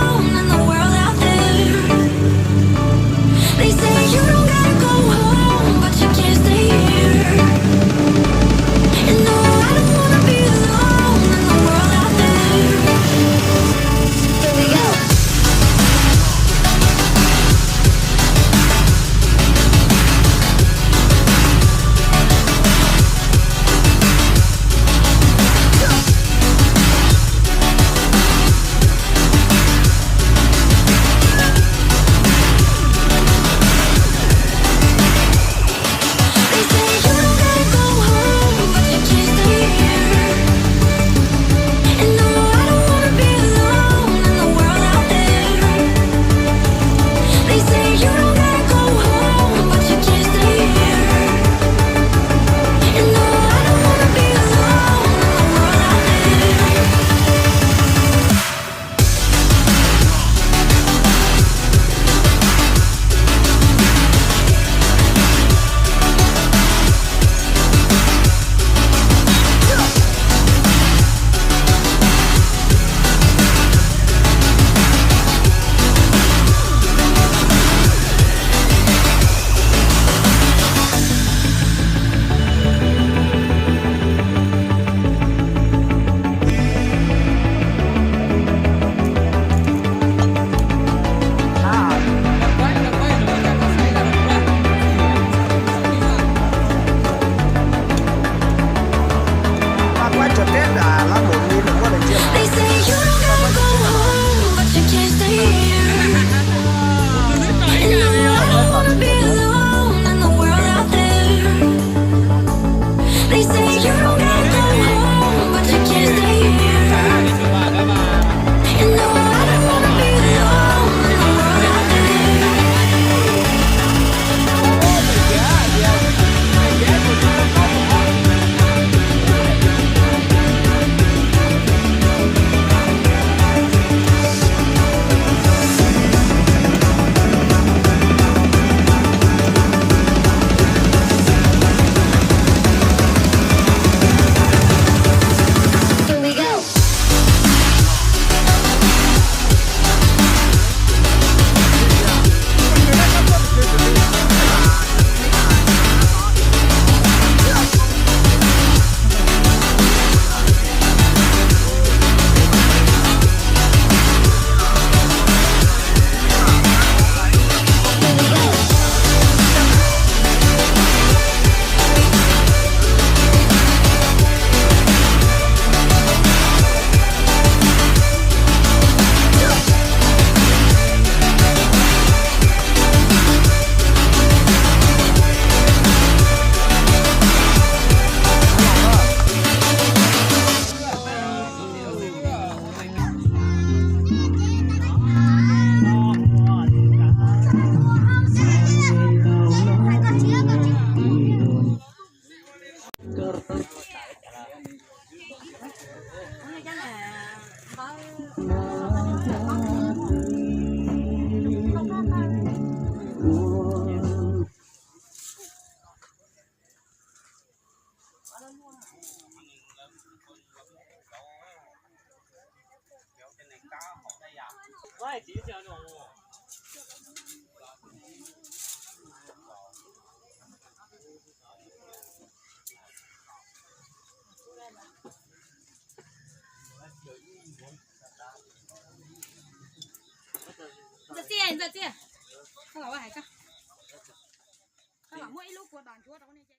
Ntxawm Txiaj, Ntxawm Txiaj, koj los hais koj, koj los muab ib lub kua dos ntsuab rau